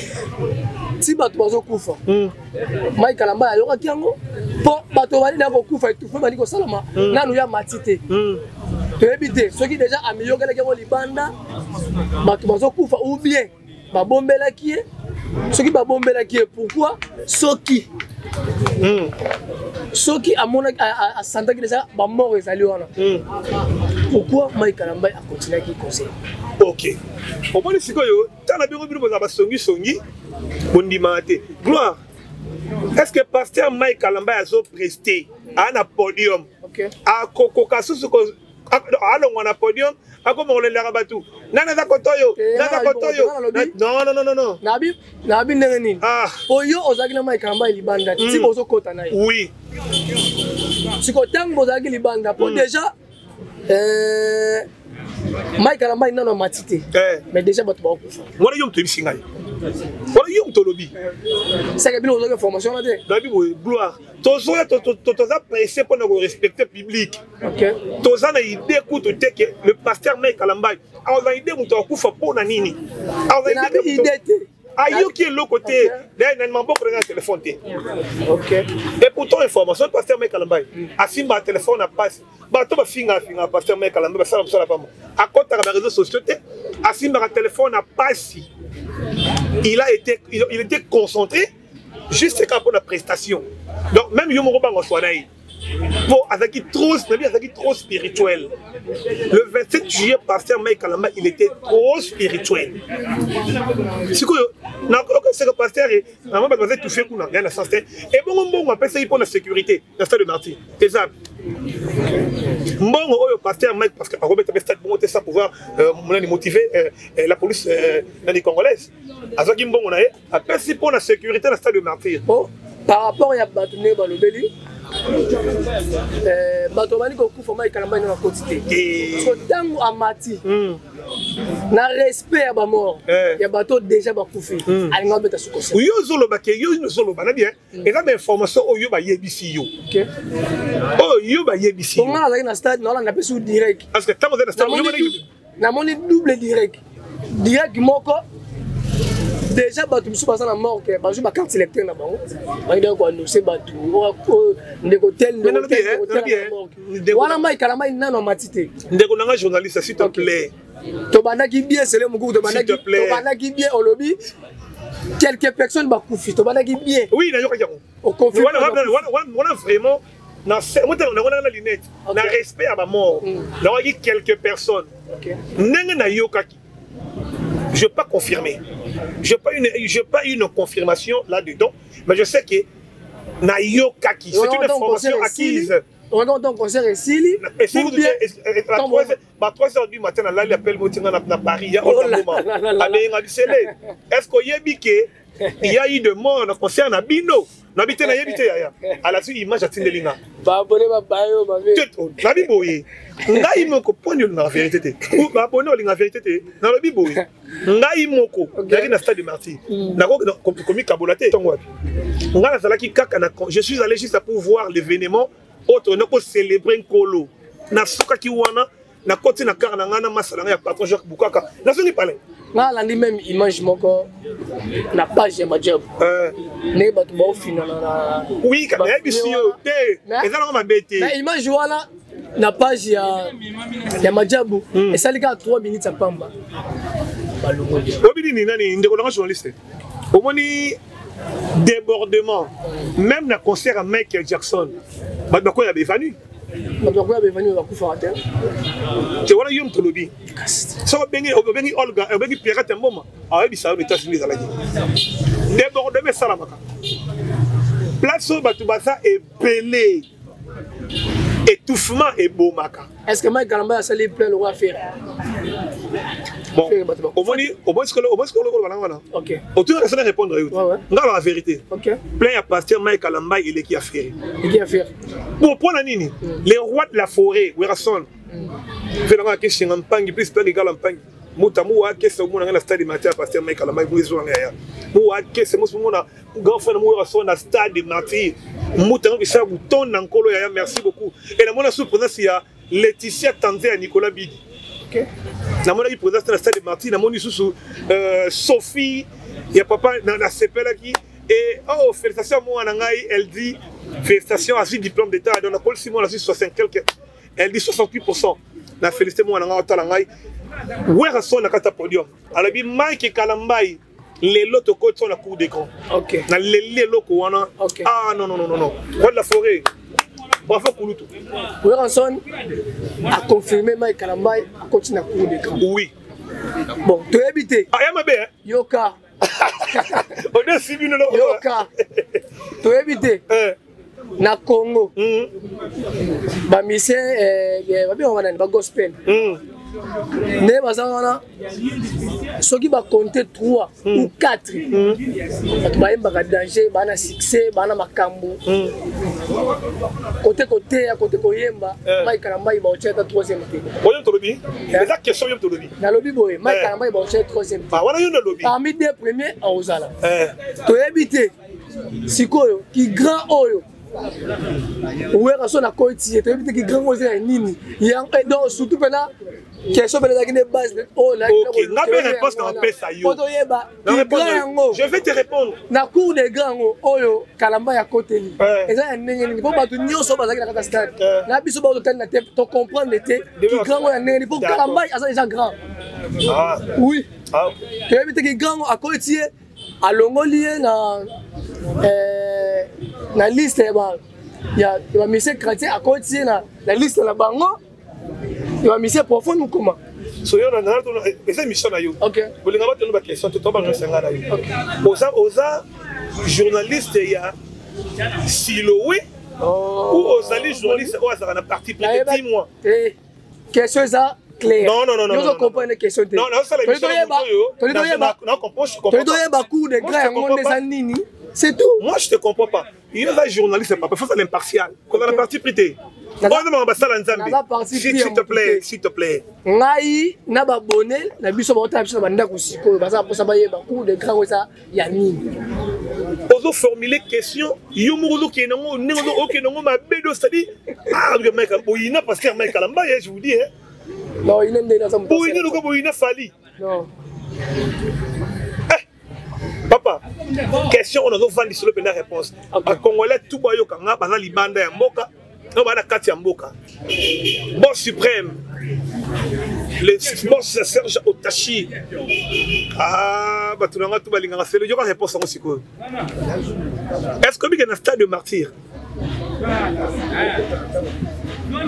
Speaker 2: ti bato bazokufa, Mike Kalamba ayokaki yango? Mpo bato bali na kokufa, étouffement bali kosalama, nanu ya mati te. Toyebi te soki déjà amiyokelaki yango libanda bato bazokufa ou bien babombelaki ye. Soki babombelaki ye, pourquoi? Soki amonaki, asantaki déjà bamort ezali wana, pourquoi Mike Kalambay akontinuaki conseil?
Speaker 1: Ok, omoni sikoyo, tala bino, bino bozala basongisongi, bondimaka te. Gloire, est ce que pasteur Mike Kalambay azoprester aa na podium, akokoka susu alongwa na podium, akoma kolelaka bato nani aza koto oyo, naza koto oyo? Non, non, non, non.
Speaker 2: Nabi ndenge nini? Po yo ozalaki na Mike Kalambay libanda ti bozokota na ye. Siko ntango bozalaki libanda, po déjà Mike Kalambay nano amati te, mais déjà bato bakokufa.
Speaker 1: Wana yo moto oyebisi ngai, wana yo moto olobi.
Speaker 2: Seke bino ozwaki information wana te?
Speaker 1: Nayebi boye, Gloire, tozoya, toza pressé mpona korespecter public. Toza na idée kutu te ke le pasteur Mike Kalambay aza idée moto akufa mpo na nini.
Speaker 2: Idée te.
Speaker 1: Ayoki eloko te na maboko na telefone te. Et pourtant information, pasteur Mike Kalambay asimbaka telefone na pasi. Bato bafinga afinga pasteur Mike Kalambay, basala mosala pamba. Akɔtaka ba réseaux sociaux te, asimbaka telefone na pasi. Il était concentré juste kaka mpo na prestation. Donc même yo moko bango swa na ye po azalaki trop, nabi azalaki trop spirituel. Le 27 juillet, pasteur Mike Kalamba, il était trop spirituel. Sikoyo nakokoseka pasteur nama bato baza étouffé kuna ya na sens te. Ebongo mbongo apesaki mpo na sécurité na stade de Martyr eza mbongo oyo pasteur Mike, parce que akobeta mpe stade bongo te sans pouvoir nani motiver la police nani congolaise. Azwaki mbongo na ye, apesi mpo na sécurité na stade de Martyr.
Speaker 2: Par rapport ya bato ndenge balobeli, bato bali kokufa, Mike Kalambay nano akoti te. So ntango amati, na respect ya bamort, ya bato déjà bakufi, alinga babeta sukosi.
Speaker 1: Yo ozoloba ke yo ozoloba na bien, eza bainformation oyo bayebisi yo, oyo yo bayebisi.
Speaker 2: Nga nazalaki na stade, naolanda mpe su direct.
Speaker 1: Parce que ntango ozali na stade,
Speaker 2: Namoni double direct. Direct moko déjà, bato mosusu baza na morgue, bazwi bacarte électeur na bango, bakendaki koannonce bato ndeko tel, ndeko tel morgue wana. Mike Kalambay nano amati te.
Speaker 1: Ndeko nanga journaliste, s'il te plaît.
Speaker 2: Tobandaki bien, Sele Mokuku, tobandaki bien. Olobi quelques personnes bakufi, tobandaki bien.
Speaker 1: Oui, nayokaki yango wana vraiment. Motala na lunette, na respect ya bamort, nayokaki quelques personnes. Ndenge nayokaki, je peux pas confirmer, je pas une confirmation là-dedans, mais je sais que nayokaki, c'est une information acquise.
Speaker 2: Okaki ntango concert esili
Speaker 1: Ba 3 heures du matin nalali appel motinga na Paris ya Otamboma abenga bisele est-ce que oyebi ke il y a eu de mort na concert na bino nabi te nayebi te yaya alati image atindeli nga
Speaker 2: baabone babayo mabe
Speaker 1: nabi boye ngai moko mponi olingaka verité te baabone olingaka vérité te nalobi boye ngai moko nazalaki na stade de martyr nakoki komikabola te ntongo wapi ngai nazalaki kaka na je suis allé juste pour voir l'événement oyo tokende kocelebre nkolo nasukaki wana nakoti na kar na ngai na masa na ngai ya patron jacques bukaka nazongi palais.
Speaker 2: Nga alandi meme image moko na page ya Majob ndenge bato baofinana na
Speaker 1: oui nayebisi yo te, eza nango mabe te.
Speaker 2: Na image wana na page ya Majabu esali kaka 3 minutes ya pamba, balongoli.
Speaker 1: Oyebi nini nani, ndeko nanga journaliste, omoni débordement même na concert ya Michael Jackson, bato bakoya baevanu.
Speaker 2: Bato bakoya baevanu, bakufaka te.
Speaker 1: Te, wana yo moto olobi. Soki obengi Olga, obengi Pierrette Mboma, ayebisa yo na États-Unis ezalaki débordement. Esalamaka place oyo bato baza ebele, étouffement ebomaka.
Speaker 2: Est ce que Mike Kalamba asali plein le roi Ferre?
Speaker 1: Bon, omoni sikoyo oloba nanga wana, otunaka sona répondre yo te, nga la vérité, plein ya pasteur Mike Kalamba eleki ya Ferre.
Speaker 2: Eleki ya Ferre.
Speaker 1: Bon, mpo na nini? Le roi de la forêt Werrason mpe nanga akesinga mpangi plus plein egala mpangi moto amuwa akesa omona ngai na stade matin ya pasteur Mike Kalamba ezwanga yaya muwa akese mosi mona grand frère na Werrason na stade Martyr, moto yango kisaka buton na nkolo yaya. Merci beaucoup. Et namona sous présence ya Laetitia Tanze ya Nicolas Bidi, namonaki présence na stade Martyr, namoni lisusu Sophie ya papa, nasepelaki. Et oh, félicitations mwana ngai, elle dit félicitations, azwi diplôme d'état, donc nakolisi mwana azwi 60 quelque, elle dit 68. Na félicité mwana ngai otala ngai Werrason na kati ya podium, alobi Mike Kalambai lelo tokoti na cour d'écran. Na leli eloko wana. Ah non, non, non, non, non, roi de la forêt, bravo kulutu.
Speaker 2: Werrason a confirmé Mike Kalambai akoti na cour d'écran.
Speaker 1: Oui.
Speaker 2: Bon, toyebi te.
Speaker 1: Ah, ya mabe.
Speaker 2: Yoka.
Speaker 1: Odesi bino.
Speaker 2: Yoka, toyebi te na Congo bamusicien babengaka banani, bagospel nde baza wana, soki bacompte 3 ou 4 bato bayembaka danger, baa na succès, baa na makambo kote koteya, kote koyemba, Mike Kalambai baotia ata troisième te.
Speaker 1: Oyo tolobi eza question, yo tolobi.
Speaker 2: Nalobi boye, Mike Kalambai baotia troisième te.
Speaker 1: Wana yo nalobi.
Speaker 2: Parmi deux premiers aozala, toyebi te. Sikoyo ki grand oyo Werrason akoti ye, toyebi te ki grand oyo eza ya nini. Donc surtout mpena question mpena ezalaki nde base oyo.
Speaker 1: Nga mpe réponse na opesa yo.
Speaker 2: Po toyeba ki grand yango.
Speaker 1: Je vais te répondre.
Speaker 2: Na cour de grand yango oyo Kalamba ya koteli eza ya ndenge nini? Mpo bato nyonso bazalaki na kati ya stade na biso bao totali na te, tocomprendre te ki grand oyo ya ndenge nini, mpo Kalamba aza déjà grand. Oui, toyebi te ki grand yango akoti ye, alongoli ye na liste ya ba ya bamusicien chrétien, akoti ye na liste na bango ya bamusicien profond mokoma.
Speaker 1: So yo eza émission na yo, bolinga batonu baquestion te, to banyonso nga na yo. Oza journaliste ya Silowe ou ozali journaliste oyo azalaka na parti pris? Dis-moi.
Speaker 2: Question eza clair.
Speaker 1: Non, non, non, non.
Speaker 2: Yo comprendre question te.
Speaker 1: Non, non, ça
Speaker 2: la
Speaker 1: émission.
Speaker 2: Non,
Speaker 1: comprends, je comprends.
Speaker 2: Toyeba cour de grand yango nde eza nini, c'est tout.
Speaker 1: Moi, je te comprends pas. Yo eza journaliste papa, faut ça impartial. Kozala na parti pris te. Oyo makambo basala Nzambe. S'il te plaît, s'il te plaît.
Speaker 2: Ngai na babone na biso baotala biso na bandako sikoyo, baza na mposa bayeba cour de grand eza ya nini.
Speaker 1: Ozoformule question yo moko, ozokende yango ndenge okende yango mabe do, c'est-à-dire ah, boyina pasteur Mike Kalamba, je vous dis hein.
Speaker 2: Non, ine nde naza.
Speaker 1: Boyina loko boyina Fali.
Speaker 2: Non.
Speaker 1: Papa, question oyo nazovandisa lo mpenza réponse, bacongolais tu bayoka nga, baza libanda ya mboka no baa na kati ya mboka. Boss suprême, le boss Serge Otachi, ah, bato na nga tu balingaka selo, yoka réponse yango sikoyo. Est ce que obike na stade de martyr,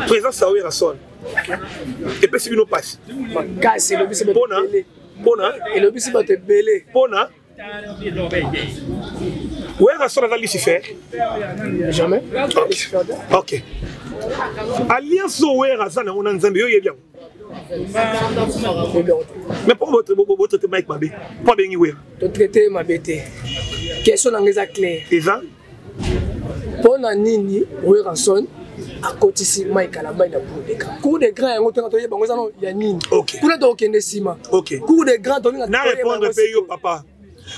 Speaker 1: présence ya Werrason epesi bino mpasi?
Speaker 2: Makasi, elobisi bato ebele.
Speaker 1: Mpona
Speaker 2: Elobisi bato ebele.
Speaker 1: Mpona Werrason aza Lucifer?
Speaker 2: Jamais.
Speaker 1: Ok. Alliance oyo Wera aza nango na Nzambe, yo oyebi yango. Mais pourquoi botraite Mike mabe? Mpo abengi Wera.
Speaker 2: Totraite mabe te. Question na nga eza claire.
Speaker 1: Eza?
Speaker 2: Mpo na nini Werrason akotisi Mike Kalambay na cour de grand? Cour de grand yango tonga toyeba yango eza no ya nini? Kuna tokokende nsima. Cour de grand tolinga
Speaker 1: na répondre mpe yo papa.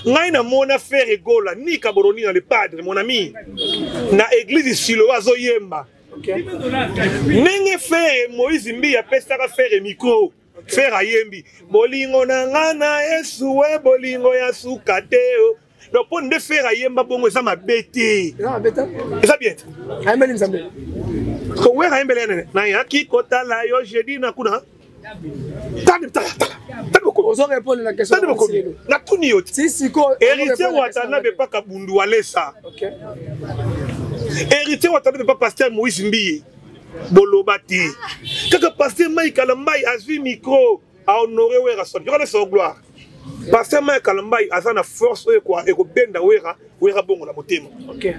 Speaker 1: Ngai namona Ferre Gola ni Kaboroni na le padre mon ami na église Siloa azoyemba. Ndenge Ferre Moïse Mbiye apesaka Ferre micro. Ferre ayembi bolingo na nga na Yesu we bolingo ya suka te o. Donc mpo nde Ferre ayemba bongo eza mabe te. Eza bien te.
Speaker 2: Ayembeli Nzambe.
Speaker 1: Ko Wera ayembeli ye nene. Nayaki kotala yo jeudi na kuna. Tani tala tala. Tani bokomi.
Speaker 2: Ozo répondre na question.
Speaker 1: Tani bokomi. Natuni yo.
Speaker 2: Si siko.
Speaker 1: Héritier Watanabe paka Bundu Walesa.
Speaker 2: OK.
Speaker 1: Héritier Watanabe pa pasteur Moïse Mbiye. Boloba te. Kaka pasteur Mike Kalambay azui micro a honorer Werrason. Yoka na son gloire. Pasteur Mike Kalambay aza na force oyo ko ekobenda Werra, Werra bongo na motema.
Speaker 2: OK.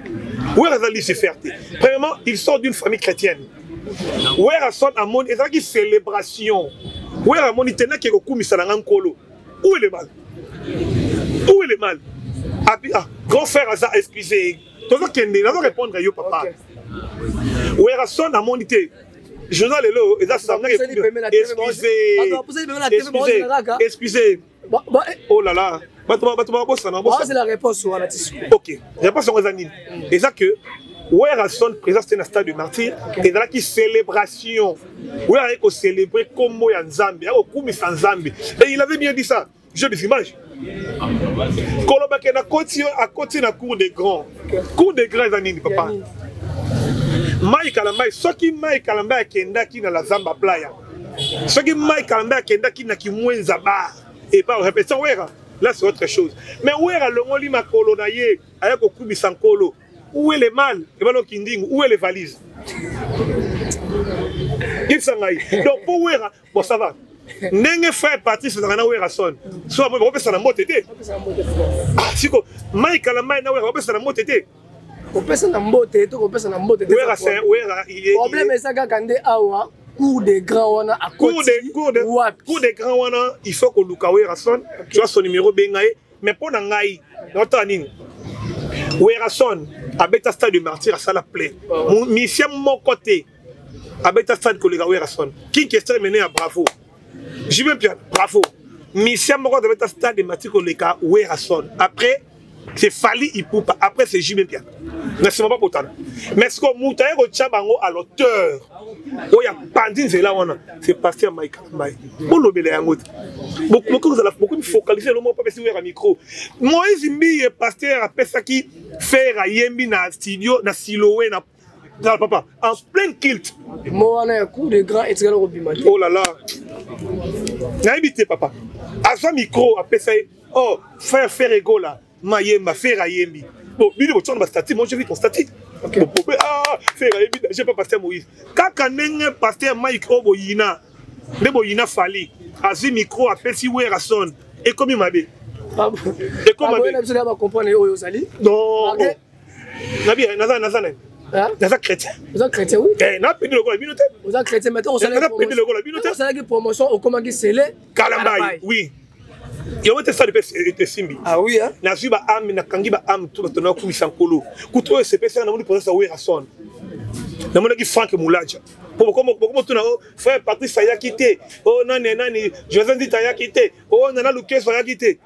Speaker 1: Werra aza Lucifer te. Premièrement, il sort d'une famille chrétienne. Werrason amoni ezalaki célébration. Werra amoni te nake kokumisa na nga nkolo. Où est le mal? Où est le mal? Abi, ah, grand frère aza excusez. Tozo kende, nazo répondre yo papa.
Speaker 2: Okay.
Speaker 1: Werrason amoni te. Journal lelo eza samedi excusez. Excusez. Excusez. Oh là là. Bato bato babosana
Speaker 2: babosana. C'est la réponse wana ti sikoyo.
Speaker 1: OK. Réponse yango eza nini? Eza que Werrason présence te na stade de martyr ezalaki célébration. Werra ayaki kocélébrer kombo ya Nzambe, ayaki kokumisa Nzambe. Et il avait bien dit ça. J'ai des images. Koloba ke na koti akoti na cour des grands. Cour des grands eza nini papa? Mike Kalambay, soki Mike Kalambay akendaki na la Zamba Playa, soki Mike Kalambay akendaki na Kimwenza Bar, et pas répétition Wera, là c'est autre chose. Mais Wera longoli makolo na ye, aya kokubisa nkolo. Où est le mal? Ebalo kindingu, où est les valises? Yebisa ngai. Donc pour Wera, bon ça va. Ndenge frère Patrice azalaka na Werrason, so amoni bakopesa na mbote te. Ah, siko Mike Kalambay na Wera bakopesa na mbote te.
Speaker 2: Kopesa na mbote to kopesa na mbote te.
Speaker 1: Wera c'est Wera, il est
Speaker 2: problème eza kaka nde awa cour des grands wana akoti
Speaker 1: cour de
Speaker 2: wapi?
Speaker 1: Cour des grands wana il faut koluka Werrason, tu as son numéro benga ye, mais mpo na ngai naotala nini? Werrason abeta stade de martyr asala plein. Mission moko te. Abeta stade koleka Werrason. King Kester mené à bravo. JB Mpiana, bravo. Mission moko abeta stade de martyr koleka Werrason. Après c'est Fally Ipupa, après c'est JB Mpiana. Na sima ba botana. Mais ce que mutu aye kotia bango à l'auteur oyo apandi nzela wana, c'est pasteur Mike Kalambay. Bolobela yango te. Bokoki kozala bokoki focaliser lo moko apesi Wera micro. Moïse Mbiye pasteur apesaki Ferre ayembi na studio na Siloé na na papa en plein culte.
Speaker 2: Mo wana ya cour de grand etikala kobima te.
Speaker 1: Oh là là. Nayebi te papa. Azwa micro apesa ye oh frère Ferre Gola mayemba Ferre ayembi. Bon bino botiana ba statut, moi j'ai vu ton statut.
Speaker 2: Okay.
Speaker 1: Bon, bon, ah Ferre ayembi, j'ai pas pasteur Moïse. Kaka ndenge pasteur Mike oyo boyina nde boyina Fally azwi micro apesi Werrason ekomi mabe. Ekomi mabe.
Speaker 2: Na biso ba comprendre oyo ozali.
Speaker 1: Non. Nabi naza naza nani?
Speaker 2: Hein?
Speaker 1: Naza chrétien.
Speaker 2: Oza chrétien oui.
Speaker 1: Eh na pedi lokola bino te.
Speaker 2: Oza chrétien mais to
Speaker 1: osala. Naza pedi lokola bino te.
Speaker 2: Osalaki promotion okomaki scellé.
Speaker 1: Kalambay oui. Yango te sali pe esimbi.
Speaker 2: Ah oui hein.
Speaker 1: Nazwi ba âme nakangi ba âme tout bato na kumisa nkolo. Kutu oyo sepesa na moni présence ya Werrason. Namonaki Frank Mulaja. Po bokomo tuna oh frère Patrice ayaki te. Oh nani nani José Ndita ayaki te. Oh nana Lukeso ayaki te.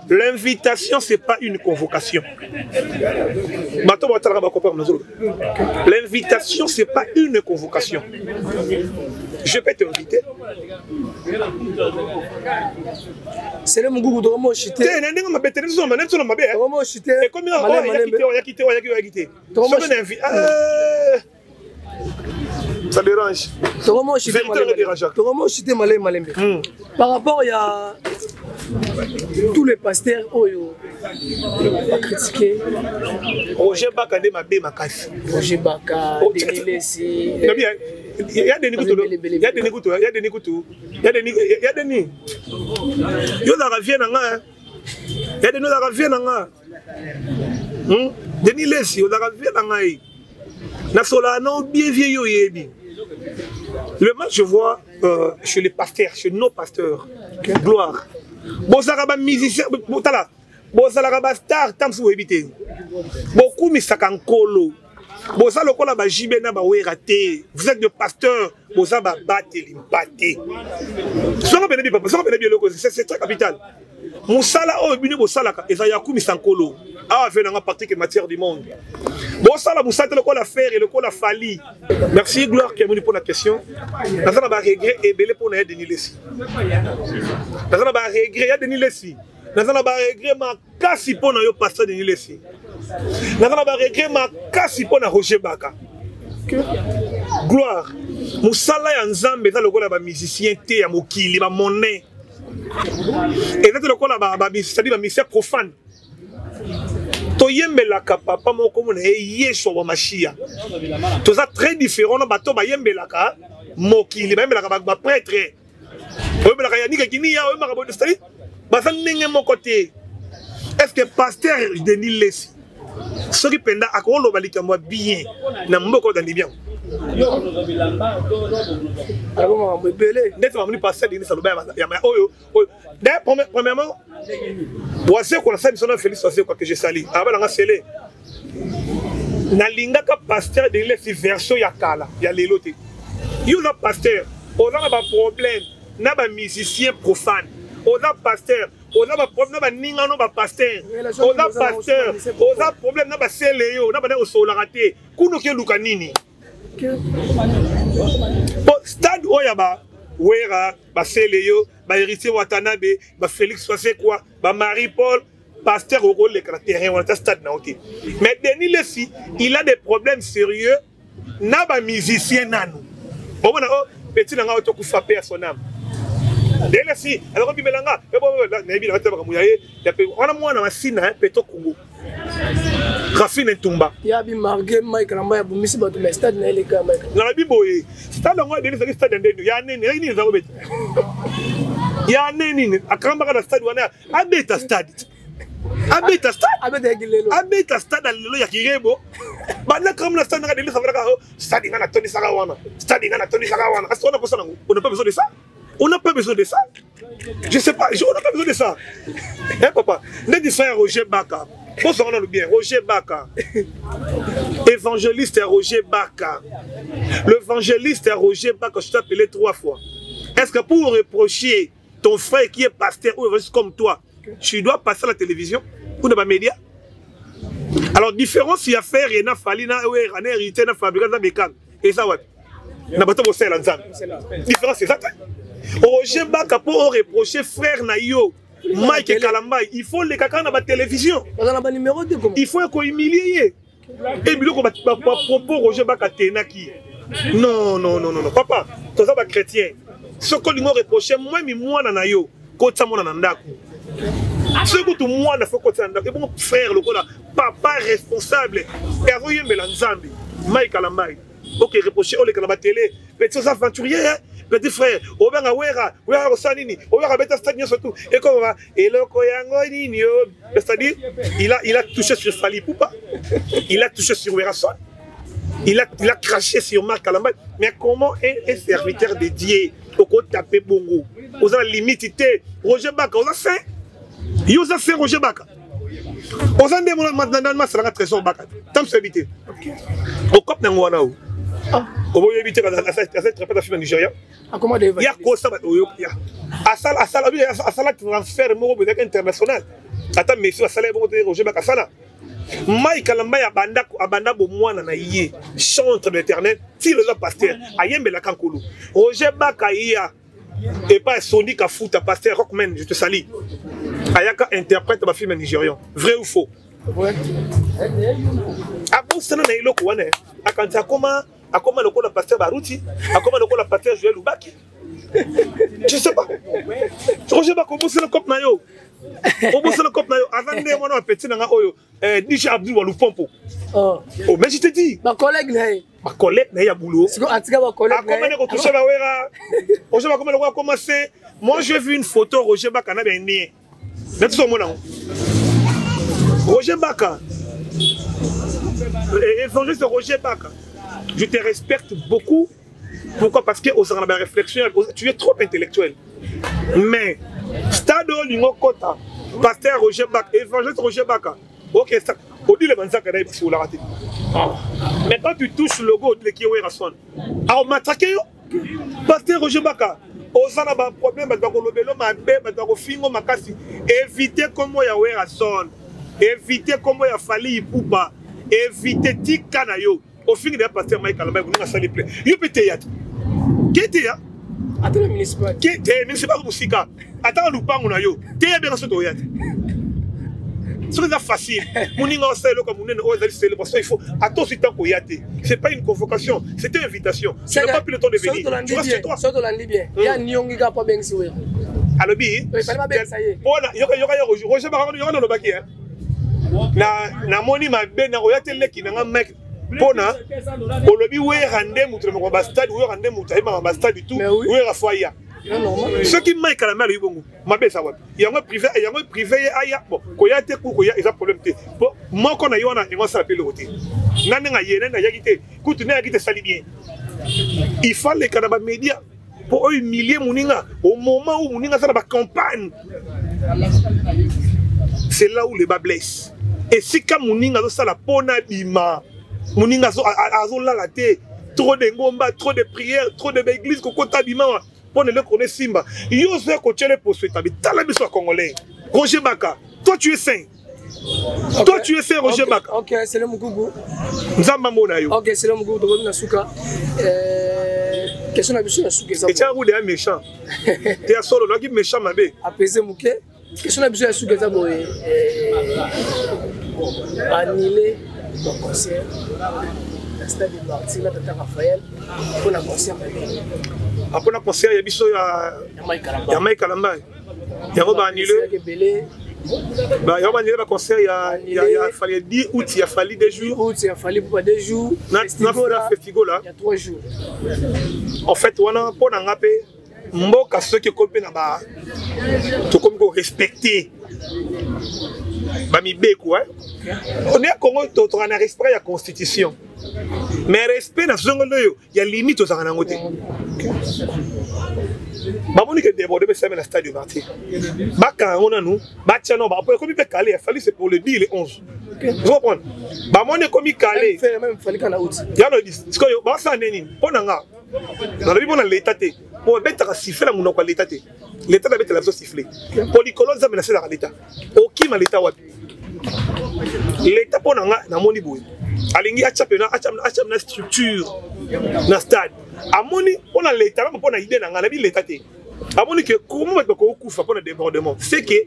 Speaker 1: L'invitation, c'est pas une convocation. Bato batalaka ba comprendre nazoloba. L'invitation, c'est pas une convocation. Je peux t'inviter.
Speaker 2: C'est le mugugu tokomo chite.
Speaker 1: Te na ndenge mabe te nso na nso na mabe.
Speaker 2: Tokomo chite.
Speaker 1: Ekomi na oyo ayaki te oyaki te oyaki oyaki te. Soki na invi ça dérange.
Speaker 2: Tokomo chite.
Speaker 1: Vérité dérange.
Speaker 2: Tokomo chite malembe malembe. Par rapport ya tous les pasteurs oyo ba critiquer
Speaker 1: Roger Baka nde mabe makasi.
Speaker 2: Roger Baka, Denis Lessi.
Speaker 1: Ya Denis Kutu, ya Denis Kutu, ya Denis Kutu, ya Denis, ya Denis. Yo ozalaka vie na nga. Ya Denis ozalaka vie na nga. Denis Lessi ozalaka vie na ngai. Nasolaka na yo bien vie yo oyebi. Le mal, je vois euh, chez les pasteurs, chez nos pasteurs, okay. Gloire. Bozalaka ba musicien, botala, bozalaka ba star tant mosusu boyebi te. Bokumisaka nkolo. Boza lokola ba JB na ba Wera te. Vous êtes de pasteurs, boza ba bateli mpate. Soka pene bi papa, soka pene bi eloko, c'est très capital. Mosala oyo bino bosalaka eza ya kumisa nkolo. Awa ve nanga Patrick matière du monde. Bosala mosala te lokola Ferre, lokola Fally. Merci Gloire Kiamuni pour la question. Naza na ba regret ebele pour na ya Denis Lessi. Naza na ba regret ya Denis Lessi. Naza na ba regret makasi pour na yo pasteur Denis Lessi. Naza na ba regret makasi pour na Roger Baka. Gloire. Mosala ya Nzambe eza lokola ba musicien te ya mokili ba monnaie. Eza te lokola ba ba c'est-à-dire ba musicien profane. Toyembelaka papa moko mona ye Yeshua wa Mashia. Toza très différent na bato bayembelaka mokili, bayembelaka ba, ba prêtre. Oyembelaka Yannick Kiniya, oyembelaka bo, c'est-à-dire baza ndenge moko te. Est-ce que pasteur Denis Lessi soki mpenza akoloba likambo ya bien na mboka oyo dandimi yango
Speaker 2: makambo ebele
Speaker 1: ndeti bamoni pasteur Denis aloba ya oyo oyo d'ailleurs premièrement Wazekwa nasala biso na Félix Wazekwa que je salue abala nga sele nalingaka pasteur Denis Lessi version ya kala ya lelo te. Yo oza pasteur oza na ba problème na ba musicien profane, oza pasteur oza ba problème na baninga no ba pasteur, oza pasteur oza problème na basele yo na bana osololaka te kuna okeluka nini? Po stade oyo ya ba Wera, ba Seleyo, ba Héritier Watanabe, ba Félix Wazekwa, ba Marie Paul, pasteur okoleka na terrain wana ta stade na yo te. Mais Denis Lessi, il a des problèmes sérieux na ba musiciens nanu. Omona oh petit na nga oyo tokufa paix à son âme. Denis Lessi, alors bimela nga, nayebi na makambo ya ye, wana mwana masina Petro Congo. Rafine Ntumba.
Speaker 2: Ya bi marge Mike Lamba ya bomisi bato mais stade na eleka Mike.
Speaker 1: Na bi boye. Stade yango adeli ezali stade ya ndeni. Ya nini? Ya nini ezali kobeta? Ya nini? Akambaka na stade wana abeta stade. Abeta stade.
Speaker 2: Abeta ya kilelo.
Speaker 1: Abeta stade ya lelo ya Kirebo. Banda kamba na stade na delisa valaka oh, stade nga na tondisaka wana. Stade nga na tondisaka wana. Asi wana posa nango. On n'a pas besoin de ça. On n'a pas besoin de ça. Je sais pas, on n'a pas besoin de ça. Hein, papa? Ndeti frère Roger Baka. Posa wana bien, Roger Baka. Évangéliste Roger Baka. L'évangéliste Roger Baka, je t'ai appelé 3 fois. Est-ce que pour reprocher ton frère qui est pasteur ou évangéliste comme toi, tu dois passer à la télévision ou dans les médias? Alors, différence, il y a faire, il y a Fally, il y a hérité, il y a Fabrice, il y a Beckham. Et ça, ouais. Na bato bosala nzambe. Différence eza te. Roger Baka po reprocher frère na yo Mike Kalambay, il faut les kaka na ba télévision.
Speaker 2: Baza na ba numéro te comment?
Speaker 1: Il faut ko humilier ye. Et biloko ba propos Roger Baka tenaki. Non non non non papa, toza ba chrétien. Soko lingo reprocher moi mi mwana na yo, kotsa mwana na ndako. Soki kutu mwana faut kotsa na ndako. Et bon frère lokola papa responsable et azoyembela Nzambe. Mike Kalambay. Ok, reprocher oleka na ba télé. Petit oza aventurier, hein? Petit frère, obenga Wera, Wera kosala nini? Wera beta stade nyonso tout. Et comme va eloko yango nini yo? C'est-à-dire, il a touché sur Fally Ipupa, il a touché sur Werrason, il a craché sur Marc Kalambay. Mais comment un serviteur de Dieu oko taper bongo? Oza limite te. Roger Baka, oza saint? Yo oza saint Roger Baka? Oza nde mona na masalanga trésor Baka. Tam se habité. Okop nango wana o. Oboyebi te asala trapete afima Nigeria. Ya kosa bato oyo ya. Asala asala asala transfert moko boye international. Ata Messi asala bongo te Roger Baka asala. Mike Kalambay abanda abanda bomwana na ye chantre de l'éternel ti lelo pasteur ayembelaka nkolo. Roger Baka ya et pas Sony Kafuta pasteur Rockman je te salue. Ayaka interprète ba film nigérian. Vrai ou faux?
Speaker 2: Ouais.
Speaker 1: Abosana na eloko wana akanisa akoma akoma lokola pasteur Baruti, akoma lokola pasteur Joël Lubaki. Je sais pas. Roger Baka obosana cop na yo. Obosana cop na yo. Aza nde mwana wa petit na nga oyo DJ Abdul Walupompo.
Speaker 2: Oh.
Speaker 1: Oh, mais je te dis.
Speaker 2: Ba collègue na ye.
Speaker 1: Ba collègue na ye ya boulot.
Speaker 2: Siko atika ba collègue na ye.
Speaker 1: Akoma ne ko toucher ba wera. Roger Baka akoma commencer. Moi j'ai vu une photo Roger Baka na ben nie. Na tout mona. Roger Baka. Évangéliste Roger Baka. Je te respecte beaucoup. Pourquoi? Parce que ozalaka na baréflexion, tu es trop intellectuel. Mais stade oyo olingi okota, pasteur Roger Baka, évangéliste Roger Baka, ok, Odile Banzaka na ye basololaka te. Mais quand tu touches logo Odile ki Werrason, akomatrake yo. Pasteur Roger Baka, oza na baproblème, bato bakolobelo mabe, bato bakofingo makasi. Évite kombo ya Werrason, évite kombo ya Fally Ipupa, évite, tika na yo. Ofingi deya pasteur Mike Kalambay, moninga asali plein, yo mpe teya te, ke teya
Speaker 2: ata na municipal
Speaker 1: ke te, municipal mosika, ata na lupango na yo teya benga so toya te. Soki eza facile, moninga osala eloko ya monene oyo ezali célébration, il faut ata ozwi temps koya te. C'est pas une convocation, c'était une invitation. Tu n'as pas pris le temps de venir, tu restes chez toi.
Speaker 2: Soki tolandi bien, ya niongi kaka po abengisi Wera.
Speaker 1: Alobi mpona yoka yoka yo Roger Baka, yoka nalobaki na namoni mabe na koya te, leki na nga Mike, mpona olobi Wera nde moto na makambo bastade, Wera nde moto ayebaka bastade tout, Wera fo aya. Soki Mike Kalambay alobi bongo, mabe eza wapi? Yango privé, yango privé, ye aya. Bon, koya te ku koya eza problème te, po moko na ye wana yango asala mpe eloko te na ndenge aye, nani ayaki te, kutu nde ayaki te, esali bien. Il faut aleka na bamédia mpo oyo humilie moninga au moment où moninga aza na bacampagne. C'est là où le bas blesse. Esika moninga azosala mpo na bima, moninga azolala te, trop de ngomba, trop de prière, trop de baeglise, kokota bima mpo na eloko na esimba. Yo ozoya kotiele poso etabi. Tala biso ya Congolais. Roger Baka, toi tu es saint. Okay. Toi tu es saint, Roger Baka.
Speaker 2: Ok, c'est le Mukugu.
Speaker 1: Nzambe amona yo.
Speaker 2: Ok, c'est le Mukugu, tokomi na suka. Question na biso ya suka eza.
Speaker 1: Etia rude ya méchant. Te ya solo, naki méchant mabe.
Speaker 2: Apaiser moke. Question na biso ya suka eza boye. Annuler ba concert na stade de Martyrs na Tata Raphaël mpo na concert na nini?
Speaker 1: Mpo na concert ya biso ya Mike Kalambay. Yango ba annulé. Ba yango ba annulé ba concert ya Fally 10 août, ya Fally 2 jours.
Speaker 2: Août ya Fally pour 2 jours.
Speaker 1: Na Festigola.
Speaker 2: Ya 3 jours.
Speaker 1: En fait wana mpo na nga mpe mboka soki ekomi mpe na ba tokomi korespecte bamibeko, on est Congo, tozalaka na respect ya constitution, mais respect na zongolo oyo ya limite tozalaka nango te. Bamoni ke déborde besami na stade de Martyr, bakanga yango nanu, batia no bapo ekomi mpe kale ya Fally, c'est pour le 10, le 11. Ozo comprendre? Bamoni ekomi kale yano. Sikoyo basala nde nini? Mpo na nga nalobi mpo na leta te, mpo babetaka sifflet na monoko ya leta te. Leta nabetela biso sifflet mpo likolo Nzambe naselaka leta, okima leta wapi? Leta mpo na nga namoni boye, alingi atya pena atya na structure na stade. Amoni mpo na leta mpo na idée na nga nabi leta te, amoni ke comment bato bakokufa mpo na débordement, c'est que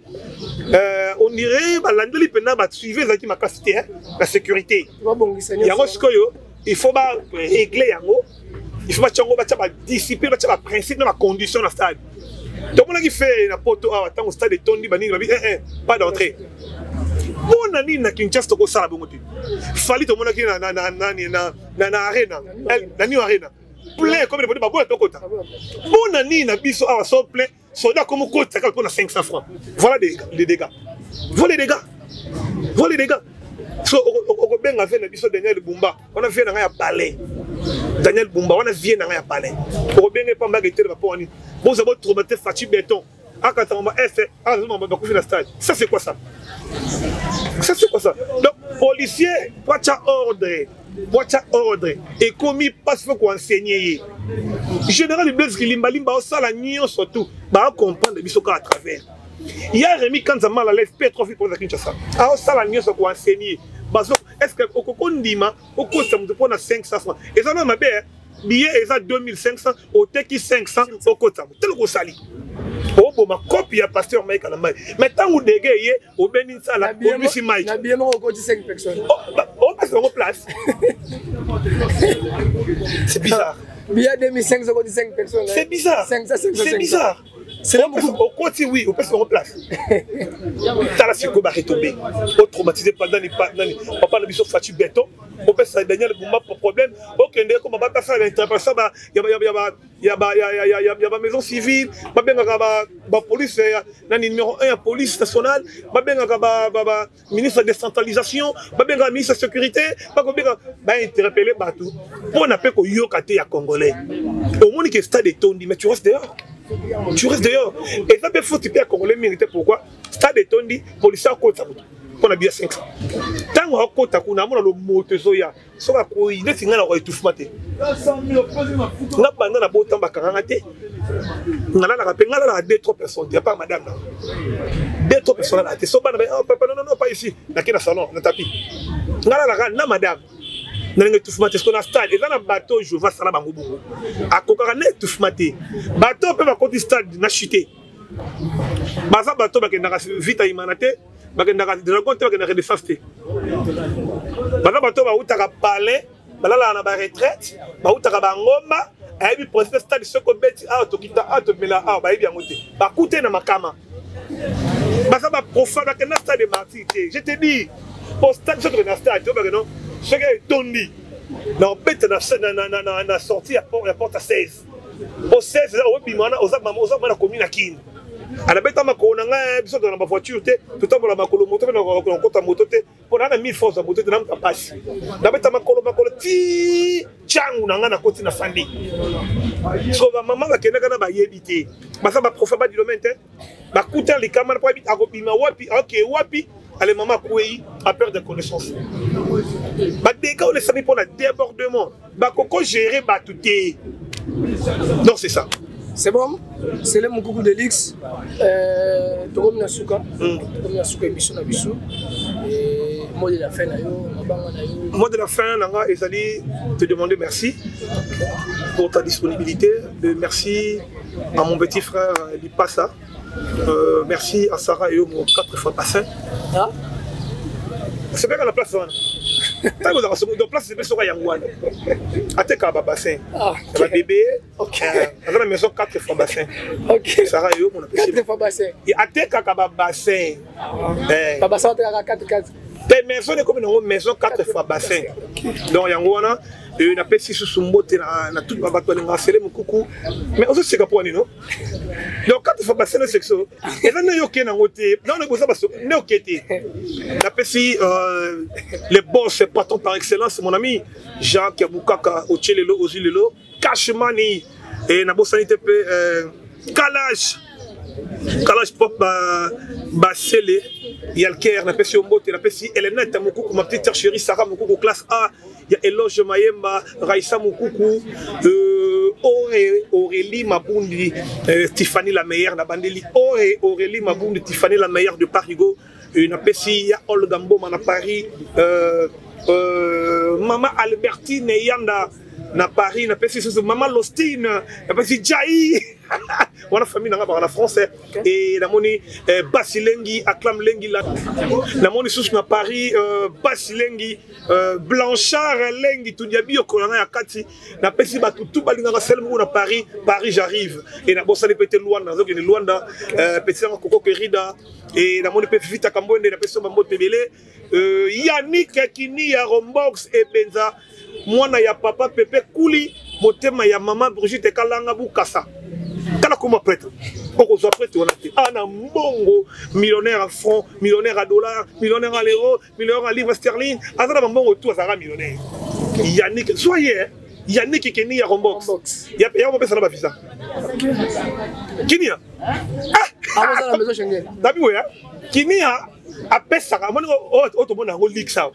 Speaker 1: on dirait balandeli mpena basuivi ezalaki makasi te na sécurité yango. Sikoyo il faut barégler yango, il faut batia yango, batia badiscipline, batia baprincipe na bacondition na stade. Tomonaki fe na Poto awa, ntango stade etondi, banini babi eh, pas d'entrée. Mpona nini na Kinshasa tokosala bongo te? Fally tomonaki na arena, na New Arena, plein comme le baboya tokota. Mpona nini na biso awa so plein, soldat komo kotisa kaka mpona 500 francs? Voilà les dégâts, voilà les dégâts, voilà les dégâts. So okobenga vie na biso Daniel Bumba wana, vie na ngai ya palais, Daniel Bumba wana, vie na ngai ya palais, okobenga epambaka etelema. Mpo wani boza botromate Faci Beton akatanga ba est azoma bakufi na stade. Ça c'est quoi ça? Ça c'est quoi ça? Donc policier po atya ordre, po atya ordre ekomi mpasi. Faut koenseigner ye. Général Blaise Kilimbalimba osala nyonso tout, bacomprendre biso kaka à travers ya Remi Kanza mal à l'aise mpe trop mpoza Kinshasa, aosala nyonso koenseigner bazo. Est ce que okoko ndima okotisa moto mpo na 500 francs? Eza na mabe. Billet eza 2500, oteki 500, okotisa moto tele kosali oboma kopi ya pasteur Mike Kalambay. Mais ntango dege ye obendi nsala, obimisi Mike
Speaker 2: na billet moko okoti 5 personnes.
Speaker 1: Opesa bango place, c'est bizarre.
Speaker 2: Billet 2500, okoti 5 personnes.
Speaker 1: C'est bizarre.
Speaker 2: 500, 500.
Speaker 1: C'est bizarre. Okoti, oui, opesi bango place. Tala sikoyo baretombe otraumatise nani nani papa na biso Faci Beton, opesa Daniel Bumba problème, okende koma bapasala bainterpellation ya bamaison civile, babengaka bapolice nani numéro 1 ya police nationale, babengaka ministre ya décentralisation, babengaka ministre ya sécurité, bakobenga bainterpelle bato mpo na mpe koyoka te ya Congolais. Omoni ke stade etondi, mais tu restes dehors, tu restes dehors. Eza mpe faute mpe ya Congolais mingi te. Pourquoi stade etondi, policier akotisa moto mpo na biya 500? Ntango akota kuna, amona lomoto ezoya, soki akoyi neti ngai nakoka étouffement te. Nga banda na botamba, bakanganga te. Nga nalalaka mpe, nga nalalaka deux trois personnes te, à part madame na deux trois personnes nalalaka te. So bana, oh, papa, non, non, non, pas ici, nake na salon na tapis. Nga nalalaka na madame na ndenge étouffement te. Soki na stade eza na bato, Jova asala bango bongo, akokaka na étouffement te. Bato mpe bakoti stade na chute, baza bato bakendaka Vita Imana te, bakendaka Dragon te, bakendaka Renaissance te. Baza bato bautaka palais, balalaka na baretraite, bautaka bangomba. Ayebi principe stade, soki obeti awa, tokita awa, tomela awa, bayebi yango te. Bakute na makama, baza baprofane, bakenda stade Martyr te. Je te dis, po stade, soki tokenda stade, tobake non, soki etondi na obeta na sortie ya porte 16, po 16 eza obima wana, oza na commune ya Kini. Anabeta makolo na ngai. Biso toza na bavoiture te, totambola makolo, moto mpe nakota moto te, mpo naa na mille force ya moto te, namuta mpasi. Nabeta makolo, makolo ti ntango na ngai nakoti na fandi. So bamama bakendaka na bayebi te, baza baprofa badilomene te, bakuta likama na po akobima wapi, aoke wapi. Ale mama akwei, aperdre connaissance. Badégâts oyo esami mpo na débordement, bakoko gérer bato te. Donc c'est ça.
Speaker 2: C'est bon, c'est le Moukoukou de Lix. Tokomi na suka, tokomi na suka émission na biso. Mot de la fin na yo, mabanga na yo.
Speaker 1: Mot de la fin na nga ezali te demander merci pour ta disponibilité. Merci à mon petit frère Lipasa. Merci à Sarah et mon quatre fois bassin.
Speaker 2: Ah?
Speaker 1: C'est bien la place wana. Ntango ozalaka soki donc place epe soka yango wana atekaka babassin ya babebe, aza na maison 4 fois bassin. Sara yo mona.
Speaker 2: 4 fois bassin.
Speaker 1: Atekaka babassin.
Speaker 2: Babassin atekaka 4 4.
Speaker 1: Te, maison ekomi nango maison 4 fois bassin. Donc yango wana napesi susu mbote na tout bato balingaka Sele Mokuku. Mais ozoseka mpo wani no? Donc 4 fois bassin no sexo eza nde yoke nango te, nano boza nde oke te. Napesi le boss, patron par excellence, mon ami Jacques Bukaka, otie lelo, ozwi lelo cash money. E nabosani te mpe Kalage, Kalage Pop Basele Yalker, napesi yo mbote. Napesi Elenete Mokuku, ma petite chérie Sara Mokuku, classe A ya Eloge Mayemba, Raissa Mokuku, Aurélie Mabundi, Tiffany la meilleure na bandeli, Aurélie Mabundi, Tiffany la meilleure de Parigo. Napesi ya Olga Mboma na Paris, mama Albertine Yanda na Paris, napesi susu mama Lostine, napesi Jai wana, famille nanga baka na français. E namoni Basi Lengi, Acclame Lengi, namoni susu na Paris, Basi Lengi, Blanchard Lengi, tudia biyoko na ngai ya kati. Napesi bato tu balingaka Sele moko na Paris. Paris, j'arrive. E nabosani mpe te Lwanda, nazokende Lwanda, pesi nanga Koko Kerida. E namoni mpe Fifita Kambwende, napesi yo bambote ebele. Yannick Kini ya Rombox Ebenza, mwana ya papa Pepe Kuli, motema ya mama Brigitte Kalanga Bukasa, kala koma prêtre, okozwa prêtre wana te. Ana mbongo, millionnaire à franc, millionnaire à dollar, millionnaire à l'euro, millionnaire à livre sterling, aza na bambongo tu, azalaka millionnaire. Yannick, zwa ye Yannick Keni ya Rombox, ya mopesa na bavisa Kinia. Nabi oya Kinia apesaka, amoni oyo tomona yango lix awa,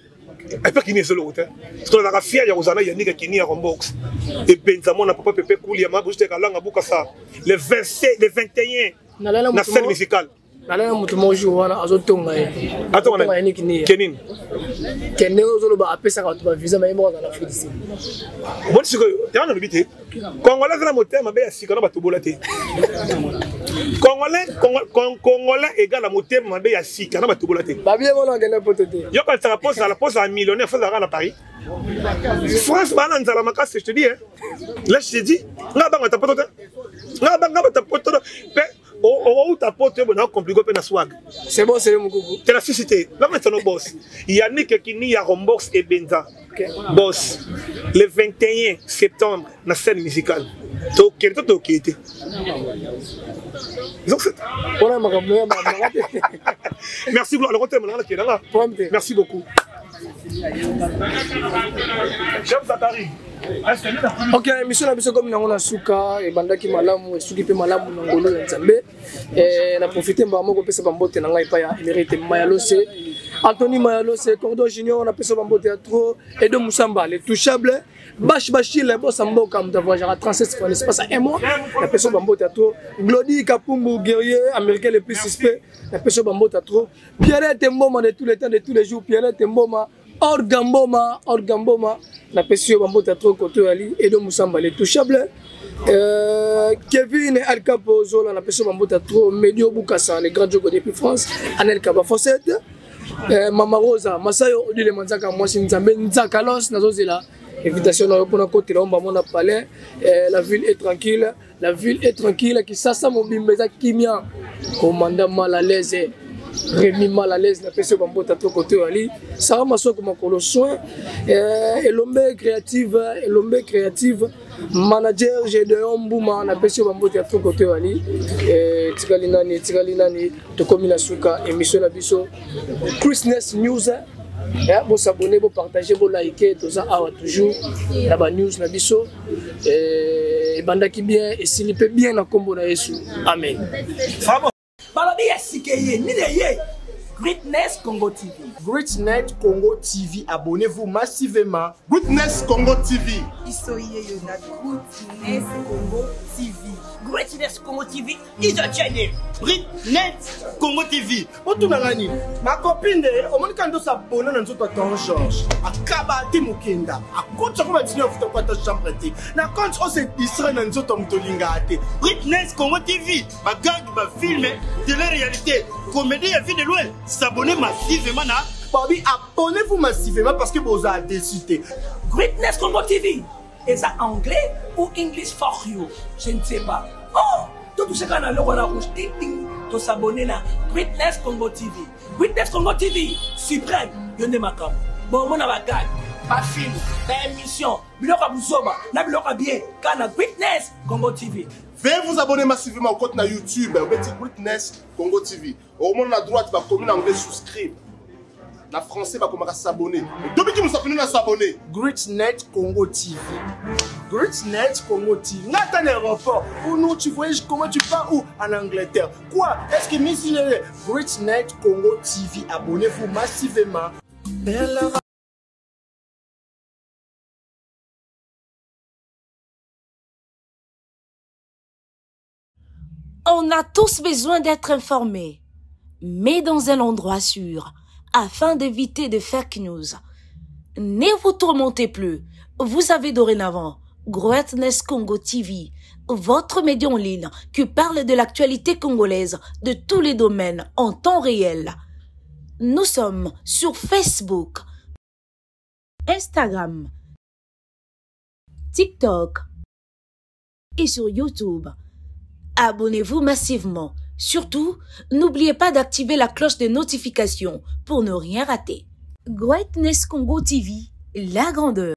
Speaker 1: epe Kini ezoloko te. Tozalaka fier ya kozala na Yannick Kini ya Rombox Ebenza, mwana papa Pepe Kuli ya Mabusite Kalanga Bukasa, le 27, le 21 na scène musicale.
Speaker 2: Nalala moto moko jour wana azotonga ye.
Speaker 1: Atonga
Speaker 2: Yannick Nia.
Speaker 1: Kenini?
Speaker 2: Kende ozoloba apesaka bato bavisa, maye moko aza na Afrique du Sud.
Speaker 1: Omoni sikoyo, yango nalobi te, Congolais aza na motema mabe ya sika na bato bola te. Congolais, Congolais égal na motema mabe ya sika na bato bola te.
Speaker 2: Babie mona akende poto te.
Speaker 1: Yo kanisaka posala posala millionnaire, fozalaka na Paris, France, baa na nzala makasi. Je te dis, hein, là je te dis, nga banga ta poto te, nga banga ta poto mpe. Nauta poto yo bona compliqué mpe na swag.
Speaker 2: C'est bon, c'est Mukuku.
Speaker 1: Te la sisi te. La maintenant boss. Yannick Kini ya Rombox et Benza.
Speaker 2: Okay.
Speaker 1: Boss. Le 21 septembre na scène musicale. Tokende to tokende te.
Speaker 2: Wana makambo ya mama te.
Speaker 1: Merci gloire. Le côté malanga kelanga. Merci beaucoup. Chef Zakari.
Speaker 2: Ok, émission na biso komi nango na suka, ebandaki malamu, esuki mpe malamu na ngolu ya Nzambe. Eh, na profite mbala moko kopesa bambote na ngai epai ya Emerite Mayalose, Anthony Mayalose, Cordon Junior, napesa bambote ya trop, Edo Musamba, le touchable, Bash Bashile, boss mboka, moto avoyageaka 37 fois l'espace à un mois, napesa bambote ya trop, Glody Kapumbu, guerrier américain le plus suspect, napesa bambote ya trop, Pierrette Mboma de tous les temps, de tous les jours, Pierrette Mboma, Orga Mboma, Orga Mboma, napesi yo bambote ya trop koto yali, Edo Musamba, le touchable, Kevin Al Capo Zola, napesi yo bambote ya trop, Medio Bukasa, le grand jogo depuis France, Anel Kaba Fawcett, Mama Rosa, Masayo Odile Manzaka, mwasi Nzambe, Nzaka Los, nazozela invitation na yo mpona kotela omba mona palais, la ville est tranquille, la ville est tranquille, Kisasa mobimba eza kimia, commandant mal à l'aise, Rémi mal à l'aise, napesi yo bambota to kote oyo ali, Sarah Masoko makolo soin, Elombe créative, Elombe créative, manager Gédéon Mbuma, napesi yo bambota ya to kote oyo ali, tikali nani, tikali nani, tokomi na suka émission na biso Christmas News. Bo s'abonner, bo partager, bo liker, toza awa toujours na ba news na biso. Ebandaki bien, esili pe bien na kombo na Yesu. Amen.
Speaker 3: Balobi ya sike ye, nini ye? Greatness Congo TV.
Speaker 4: Greatness Congo TV, abonnez-vous massivement.
Speaker 5: Greatness Congo TV.
Speaker 6: Biso ye yo na Greatness Congo TV.
Speaker 7: Greatness Congo TV is a channel. Greatness Congo TV.
Speaker 4: Otuna nga nini? Ma copine de, omoni ka ndosa abonné na nzoto ya Ton Georges. Akaba te mokenda. Akotisa ko ba 19 afuta ko ata chambre te. Na compte o se distraire na nzoto ya moto olingaka te.
Speaker 7: Greatness Congo TV, ba gag, ba film, télé-réalité, comédie ya vie de loin. S'abonner massivement na
Speaker 4: Babi, abonnez-vous massivement parce que boza déçu te.
Speaker 3: Greatness Congo TV. Eza anglais ou English for you? Je ne sais pas. Oh, tout touche kaka na logo na rouge ting ting, to s'abonner na Greatness Congo TV. Greatness Congo TV suprême, yo nde makambo. Bon mona ba gag, ba film, ba émission, biloko ya buzoba na biloko ya bien kaka na Greatness Congo TV.
Speaker 5: Veuillez vous abonner massivement au compte na YouTube, obeti Greatness Congo TV. Okomona na droite bakomi na anglais souscribe. Na français bakomaka s'abonner. Dobiki musapino na s'abonner.
Speaker 4: Greatnet Congo TV. Greatnet Congo TV. Nga ata na aéroport. Ou nous tu voyages comment tu pars où? En Angleterre. Quoi? Est-ce que Miss Greatnet Congo TV. Abonnez-vous massivement.
Speaker 8: On a tous besoin d'être informés, mais dans un endroit sûr, afin d'éviter de fake news. Ne vous tourmentez plus, vous avez dorénavant Greatness Congo TV, votre média en ligne qui parle de l'actualité congolaise de tous les domaines en temps réel. Nous sommes sur Facebook, Instagram, TikTok et sur YouTube. Abonnez-vous massivement. Surtout, n'oubliez pas d'activer la cloche de notification pour ne rien rater. Greatness Congo TV, la grandeur.